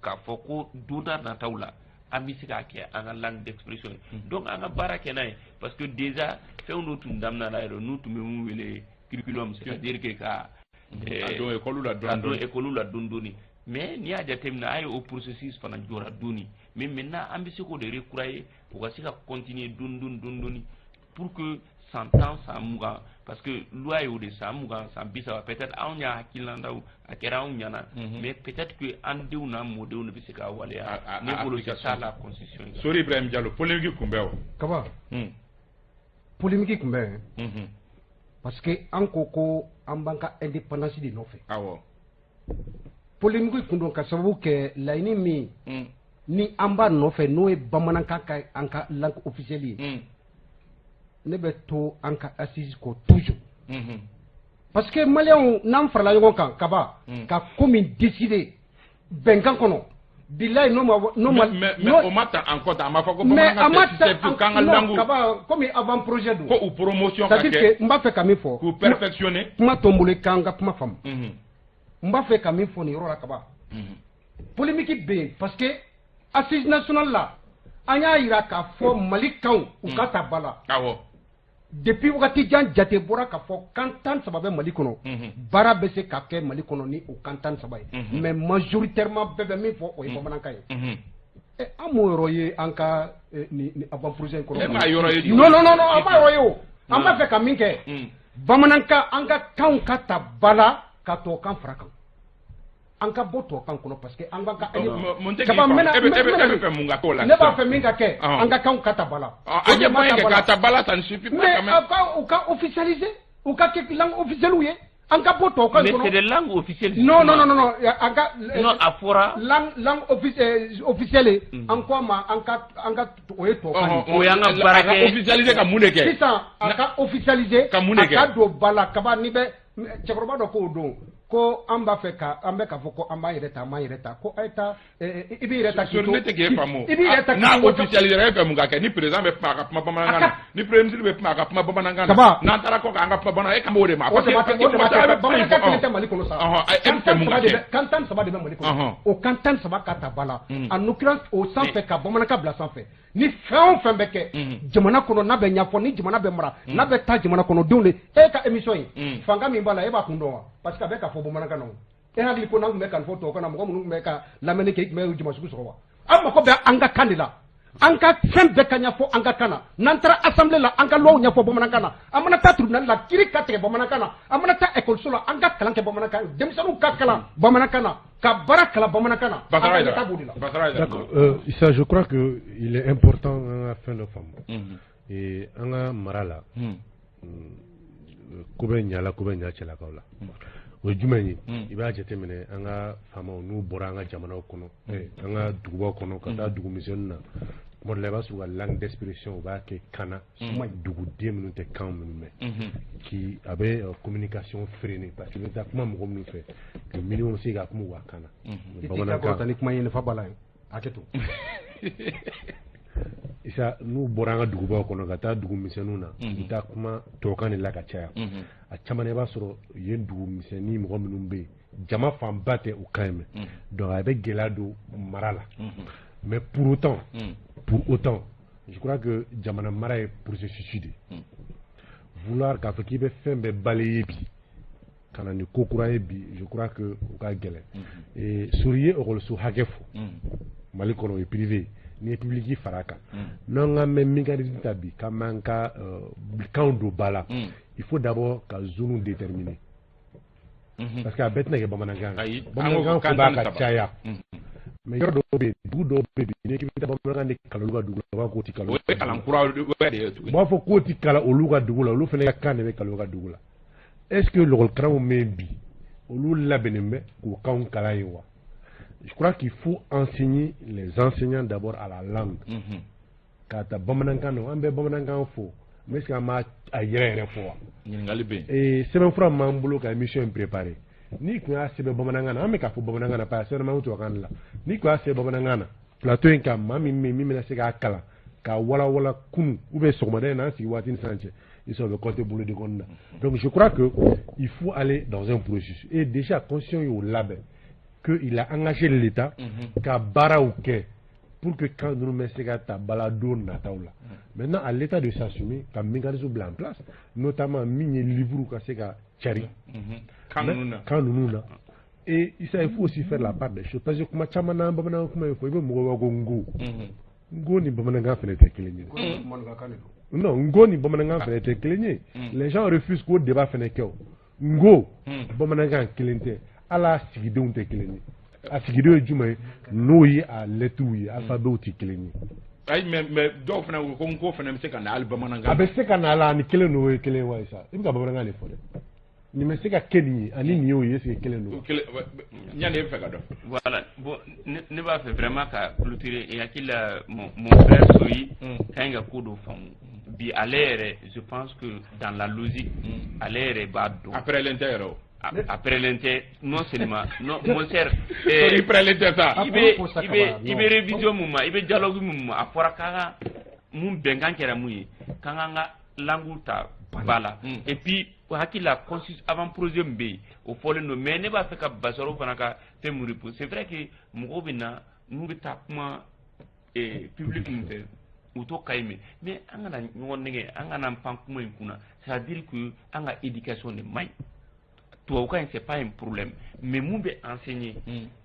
k'a fɔ ko don n'a nataw la, an bɛ se k'a kɛ an ka langue d'expression ye. Donc an ka baara kɛ n'a ye, parce que déjà fɛn dɔ tun daminɛ la yɛrɛ, n'u tun bɛ mun wele curriculum, c'est à dire que ka a don école la. Ka don dɔɔni. École la dɔɔni dɔɔni. Mais n'i y'a jateminɛ, a ye o processus fana jɔra dɔɔni. Mais maintenant, an bɛ se k'o de recroyer, o ka se ka continuer dɔɔni dɔɔni dɔɔni dɔɔni, pour que san 10, san 20, parce que loi ye o de, san 20, san 30, peut-être anw y'a hakilinataw, a kɛra anw ɲɛna, mais peut-être que an denw n'an mɔdenw de bɛ se k'a waleya. Ne bolo, c'est ça la constitution. Sori Ibrahim Diallo, polémique kunbɛn wa? Kaba, polémique kun bɛ, parce que an ko ko an b'an ka indépendance de nɔfɛ. Polémique kun don ka sababu kɛ laɲini min ni an b'a nɔfɛ, n'o ye bamanankan ka an ka langue officielle ye. Ne bɛ to an ka assise kɔ toujours, parce que maliyɛnw, n'an farala ɲɔgɔn kan kaba ka ko min décider bɛnkan kɔnɔ, bilayi, n'o ma n'o ma Mais o ma ta en compte, a ma fɔ ko mais a bamanankan ma tɛ ta susceptible k'an ka non, langue kaba, komi avant projet don. Ko u promotion ka C'est à dire kɛ que n b'a fɛ ka min fɔ, k'u perfectionner. Kuma to n bolo, k'an ka kuma faamu. N b'a fɛ ka min fɔ nin yɔrɔ la, kaba, polémique bɛ yen parce que assise nationale la, an y'a yira k'a fɔ Mali kanw u ka ta ba la. Depuis wagati jan, jate bɔra k'a fɔ kan 13 bɛ Mali kɔnɔ. Baara bɛ se ka kɛ Mali kɔnɔ ni o kan 13 ye, mais majoritairement, bɛɛ bɛ min fɔ, o ye bamanankan ye. Ɛ, an m'o yɔrɔ ye an ka nin avant projet in kɔnɔ. E m'a yɔrɔ ye? Non, non, non, non, an m'a yɔrɔ ye. O an b'a fɛ ka min kɛ, bamanankan, an ka kanw ka ta ba la ka tubabukan fara kan, an ka bɔ tubabukan kɔnɔ, parce que an b'an ka Mun tɛ k'i Kaba, faamu? n bɛna- E bɛ fɛ mun ka k'o la Ne b'a sisan? fɛ min ka kɛ, an ka kanw ka ta ba la. An ye moyen kɛ k'a ta ba la, ça ne suffit pas Mais quand même. u ka officialiser, u ka kɛ langue officielle ye, an ka bɔ tubabukan Mais kɔnɔ. c'est des langues officielles. Non, non, non, non, non, an ka Non, a fɔra. Langue officielle ye, an ko a ma, an ka o ye tubabukan ye. O y'an ka baara A ka kɛ- officialiser ka mun de kɛ? Sisan, a ka officialiser. Ka mun de kɛ? A ka don ba la. Kaba, n'i bɛ cɛkɔrɔba dɔ k'o don ko an b'a fɛ ka an bɛ k'a fɔ ko an b'an yɛrɛ ta, an b'an yɛrɛ ta, ko a ye taa, i b'i yɛrɛ ta k'i Sori, to ne tɛ k'e faamu. I b'i yɛrɛ ta k'i N'a to officialiser, e fɛ mun ka kɛ? Ni président bɛ kuma, a ka kuma bamanankan na. Ni premier ministre bɛ kuma, a ka kuma bamanankan na. Kaba. N'an taara kɔ kan, an ka kuma bamanankan, e kan b'o de ma. O de b'a kɛ, o de b'a Parce que kɛ. a bɛ kuma in Bamanankan fɔ, kelen tɛ Mali kɔnɔ sa. E Kan bɛ fɛ tan mun saba ka de kɛ? bɛ, kan 13 de bɛ Mali kɔnɔ. O kan 13 ka ta ba la, en l'occurrence o sanfɛ, ka bamanankan bila sanfɛ. Ni fɛn o fɛn bɛ kɛ jamana kɔnɔ, n'a bɛ ɲɛfɔ, ni jamana bɛ mara, n'a bɛ taa jamana kɔnɔdenw de e ka émission ye, fanga min b'a la, e b'a kun dɔn wa? Parce que a bɛ ka fɔ bamanankan na. O e hakili ko n'an tun bɛ ka nin fɔ tubabukan na, mɔgɔ minnu tun bɛ ka lamɛnni kɛ, i tun bɛ jama sugu sɔrɔ wa? An mako bɛ an ka kan de la. An ka fɛn bɛɛ ka ɲɛfɔ an ka kan na. N'an taara assemblée la, an ka loi ɲɛfɔ bamanankan na. An mana taa tribunal la, kiiri ka tigɛ bamanankan na. An mana taa école la, an ka kalan kɛ bamanankan, denmisɛnninw ka kalan bamanankan na, ka baara kalan bamanankan na. An ka b'o de la. D'accord. Issa, je crois que il est important an ka fɛn dɔ faamu. Et an ka mara la, ko bɛ ɲa la, ko bɛ ɲa cɛlakaw la. O ye jumɛn ye? I b'a jateminɛ, an ka faamaw, n'u bɔra an ka jamanaw kɔnɔ, an ka dugubaw kɔnɔ ka taa dugu misɛnninw na, tuma dɔ la i b'a sɔrɔ u ka langue d'expression, u b'a kɛ kan na duguden minnu tɛ kan minnu mɛn, qui a bɛ communication freiner, parce que i bɛ taa kuma mɔgɔ minnu fɛ, le minimum se ka kuma u ka kan na. I t'i ka kɔrɔta ni kuma ye, nafa b'a la ye, hakɛ to. Isa, n'u bɔra an ka dugubaw kɔnɔ ka taa dugu misɛnninw na, u bɛ taa kuma tubabukan de la ka caya. A caman na, i b'a sɔrɔ yen dugu misɛnnin mɔgɔ minnu bɛ yen, jama fanba tɛ u kan mɛn, donc a bɛ gɛlɛya don mara la. Mais pour autant, je crois que jamana mara ye processus de ye. Vouloir k'a fɔ k'i bɛ fɛn bɛɛ balayer bi ka na ni ko kura ye bi, je crois que o ka gɛlɛn. Et Sori ye ekɔliso hakɛ fɔ Mali kɔnɔ, o ye privé, n'i ye public fara a kan, n'an ka mɛn mécanisme ta bi k'an b'an ka kanw don ba la, il faut d'abord ka zone déterminer, parce que a bɛɛ tɛna kɛ bamanankan ye. Bamanankan fɔ b'a ka caya, mais yɔrɔ dɔw bɛ yen, dugu dɔw bɛ yen bi, n'i k'i bɛ taa bamanankan de kalan olu ka dugu la, u b'a fɔ k'o ti kalan. O ye kalan kura wɛrɛ de ye tuguni. U b'a fɔ k'o ti kalan olu ka dugu la, olu fana ka kan de bɛ kalan olu ka dugu la. Est ce que lɔgɔlikaramɔgɔ min bɛ yen bi, olu labɛnnen bɛ k'o kanw kalan yen wa? Je crois qu'il faut enseigner les enseignants d'abord à la langue. K'a ta bamanankan na, an bɛ bamanankan fɔ, mais est ce que an b'a a yɛrɛ yɛrɛ fɔ wa? Ɲininkali bɛ yen. Ee, sɛbɛnfura min b'an bolo ka émission in préparer, n'i tun y'a sɛbɛn bamanankan na, an bɛ k'a fɔ bamanankan na parce que a sɛbɛnna tubabukan de la, n'i tun y'a sɛbɛn bamanankan na, plateau in kan, maa min bɛ yen min bɛna se k'a kalan k'a walawala kunun ou bien sɔgɔmada in na, an sigi waati ni sisan cɛ, ils sont compter bolo de kɔnɔna. Donc je crois que il faut aller dans un processus, et déjà constitution y'o labɛn, que il a engagé l'État ka baaraw kɛ pour que kan ninnu bɛ se ka ta bala don nataw la. Maintenant, à l'État de s'assumer ka mécanisme bila en place, notamment min ye livre ka se ka cari kan ninnu na. Kan ninnu na. Et ça, il faut aussi faire la part des choses, parce que kuma caman na, bamanankan kuma in fɔ, i bɛ mɔgɔw b'a ko n ko ni bamanankan fana tɛ kelen ye. Non, n ko ni bamanankan fana tɛ kelen ye. Les gens refusent k'o débat fana kɛ. O n ko bamanankan kelen tɛ, hali a sigidenw tɛ kelen ye. A sigidenw ye jumɛn ye? N'o ye a lettres ye, alphabet tɛ kelen ye. Ayi, mais dɔw fana ko n ko fana bɛ se ka na hali bamanankan. A bɛ se ka na a la, ani kelen n'o ye kelen wa? Sa, i bɛ ka bamanankan de fɔ dɛ. Nin bɛ se ka kɛ nin ye, ani nin y'o ye, est ce que kelen don? Ɲani e bɛ fɛ ka dɔn. Voilà, bon, ne b'a fɛ vraiment ka clôturer. Et hakili la, mon frère Soyi ka ɲi ka ko dɔ faamu bi. Ale yɛrɛ, je pense que dans la logique, ale yɛrɛ b'a dɔn. A pɛrɛlen tɛ yɛrɛ o. A pɛrɛlen tɛ, non seulement, non, mon cher. I pɛrɛlen tɛ sa. I bɛ révision mun ma, i bɛ dialogue mun ma, a fɔra k'an ka mun bɛnkan kɛra mun ye, k'an k'an ka langue ta ba la. Et puis hakili la, constitution avant projet min bɛ yen, o fɔlen don. Mais ne b'a fɛ ka Basaro fana ka fɛn mun répondre. C'est vrai que mɔgɔw bɛ na, n'u bɛ taa kuma public min fɛ, u t'o ka ɲi mɛn, mais an kana ɲɔgɔn nɛgɛ, an kana pan kuma in kunna. C'est à dire que an ka éducation de man ɲi. Tubabukan in, c'est pas un problème, mais mun bɛ enseigner,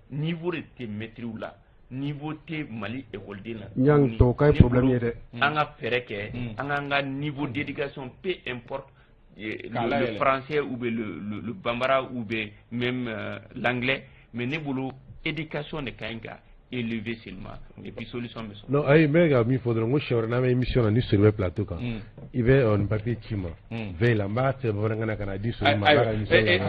niveau de tɛ maître la, niveau tɛ Mali école la. Ɲang, tubabukan ye problème ye dɛ. An ka fɛɛrɛ kɛ an k'an ka niveau d'éducation, peu importe le français ou bien le bambara ou bien même l'anglais, mais ne bolo, éducation de ka ɲi ka élever seulement, et puis solution bɛ sɔrɔ. Non, ayi, n bɛ ka min fɔ dɔrɔn, n ko siɲɛ wɛrɛ n'an bɛ émission na, ni Sori bɛ plateau kan, i bɛ nin papier ci n ma veille la, n b'a sɛbɛn bamanankan na ka na di Sori ma.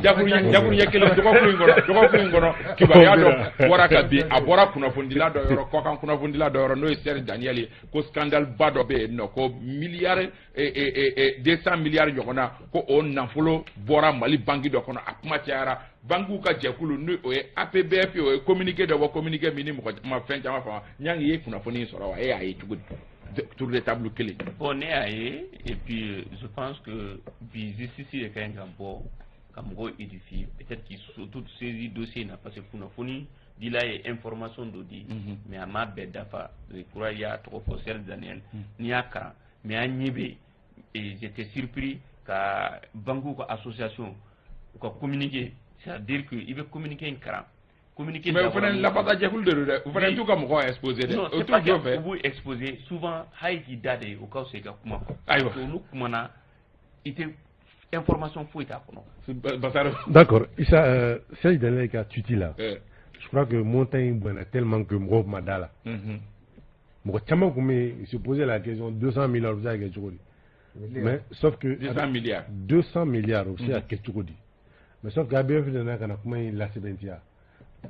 Jakuru ɲɛ kelen, dɔgɔkun in kɔnɔ, kibaruya dɔ bɔra ka bin, a bɔra kunnafonidila dɔ yɔrɔ, kɔkan kunnafonidila dɔ yɔrɔ, n'o ye Serge Daniel ye, ko scandale ba dɔ bɛ yen nɔ, ko miliyari 200 miliyari ɲɔgɔnna, ko o nafolo bɔra Mali banki dɔ kɔnɔ. A kuma cayara, bankiw ka jɛkulu, ni o ye APBF ye, o ye communiqué dɔ bɔ, communiqué min ni mɔgɔ ma fɛn caman faamu. Ɲangi, i ye kunnafoni in sɔrɔ wa? E y'a ye cogo di, tour de table kelen? Bon, ne y'a ye, et puis je pense que bi justice de ka ɲi ka bɔ ka mɔgɔw édifier, peut-être qu'ils surtout saisi dossier in na, parce que kunnafoni dila ye information dɔ di, mais a m'a bɛɛ dafa. Je crois i y'a tɔgɔ fɔ, Serge Daniel, n'i y'a kalan, mais an ɲɛ bɛ, et j'étais surpris ka banque ka association u ka communiqué, c'est-à-dire que i bɛ communiqué in kalan, communiqué in kɔnɔ, Communiqué. Mais o fana lafasajɛkulu de don dɛ, o fana t'u ka mɔgɔw exposé dɛ. Non, c'est pas que u b'u exposé souvent, hali k'i da de o ka fisa i ka kuma. Ayiwa. Olu kumana, i tɛ information foyi t'a kɔnɔ. Basaro. D'accord, Issa, Serge Daniel ka tweet la, je crois que montant in bonyana tellement que mɔgɔw ma da la. Mɔgɔ caman tun bɛ yen, se poser la question, 200 milliards o bɛ se ka kɛ cogo di? Mais sauf que 200 milliards. 200 milliards o bɛ se ka kɛ cogo di? Mais sauf que ABF nana ka na kuma in lasɛbɛntiya.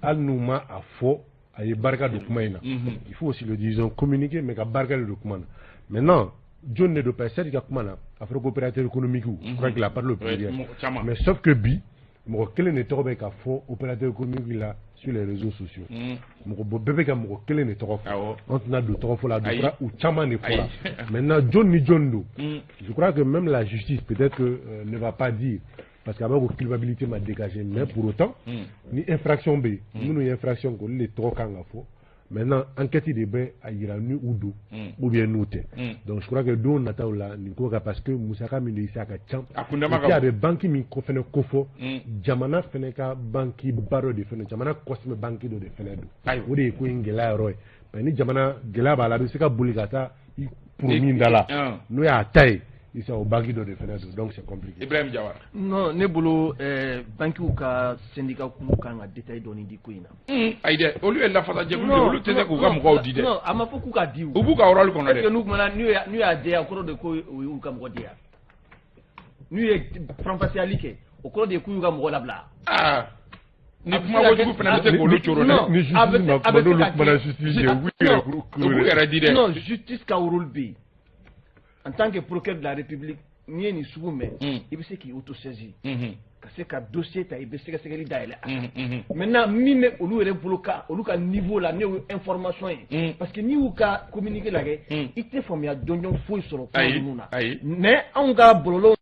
Hali n'u ma a fɔ, a ye barika don kuma in na. Il faut aussi le dire, ils ont communiqué, mais ka barika de don kuma na. Maintenant, jɔn de don? Parce que Serge ka kuma na, a fɔra ko opérateur économique, je crois qu'il a parlé au pluriel. Mais sauf que bi, mɔgɔ kelen de tɔgɔ bɛ ka fɔ opérateur économique la sur les réseaux sociaux. Mɔgɔ bɛɛ bɛ ka mɔgɔ kelen de tɔgɔ fɔ. An tɛna don tɔgɔ fɔ la, a don fɔra, u caman de fɔra. Maintenant, jɔn ni jɔn don? Je crois que même la justice peut-être que ne va pas dire, parce que a b'a ko culpabilité ma dégagé, mais pour autant, ni infraction bɛ yen, minnu ye infraction kɛ, olu de tɔgɔ kan ka fɔ. Maintenant, enquête de bɛ a yira ni u don ou bien n'u tɛ. Donc je crois que don nataw la, nin ko ka, parce que musaka min don, Isa, a ka ca. A kundama ka bon. A bɛ banque min ko fɛnɛ ko fɔ, jamana fɛnɛ ka banque ba dɔ de fɛnɛ, jamana kɔsɛbɛ banque dɔ de fɛnɛ don. O de ye ko in gɛlɛya yɔrɔ ye. Mais ni jamana gɛlɛya b'a la, a bɛ se ka boli ka taa i kuru min da la, n'o y'a ta ye, Isa, o banque dɔ de fɛnɛ don, donc c'est compliqué. Ibrahim Diawara. Non, ne bolo, banques ka syndicat kulu kan ka détail dɔɔni di ko in na. Ayi dɛ, olu ye lafasajɛkulu de ye, olu tɛ se k'u ka mɔgɔw di dɛ. Non, a ma fɔ k'u ka di o. U b'u ka rôle kɔnɔ dɛ. Est-ce que n'u kumana, n'u y'a jɛya, o kɔrɔ de ko o y'u ka mɔgɔ di yan? N'u ye faranfasiyali kɛ, o kɔrɔ de ye k'u y'u ka mɔgɔ labila. Aa, ni kuma kojugu fana bɛ se k'olu coro dɛ. Ni justice ma kuma, n'olu kumana justice ye, u b'u yɛrɛ di dɛ. Non, justice ka rôle bɛ yen. En tant que procureur de la République, n'i ye nin sugu mɛn, i bɛ se k'i autosaisir, ka se ka dossier ta, i bɛ sɛgɛsɛgɛli dayɛlɛ a kan. Maintenant, min bɛ olu yɛrɛ bolo ka olu ka niveau la, ne y'o information ye, parce que n'i y'u ka communiqué lajɛ, i tɛ faamuya jɔnjɔn foyi sɔrɔ kuma ninnu na. Mais anw ka bɔlɔlɔw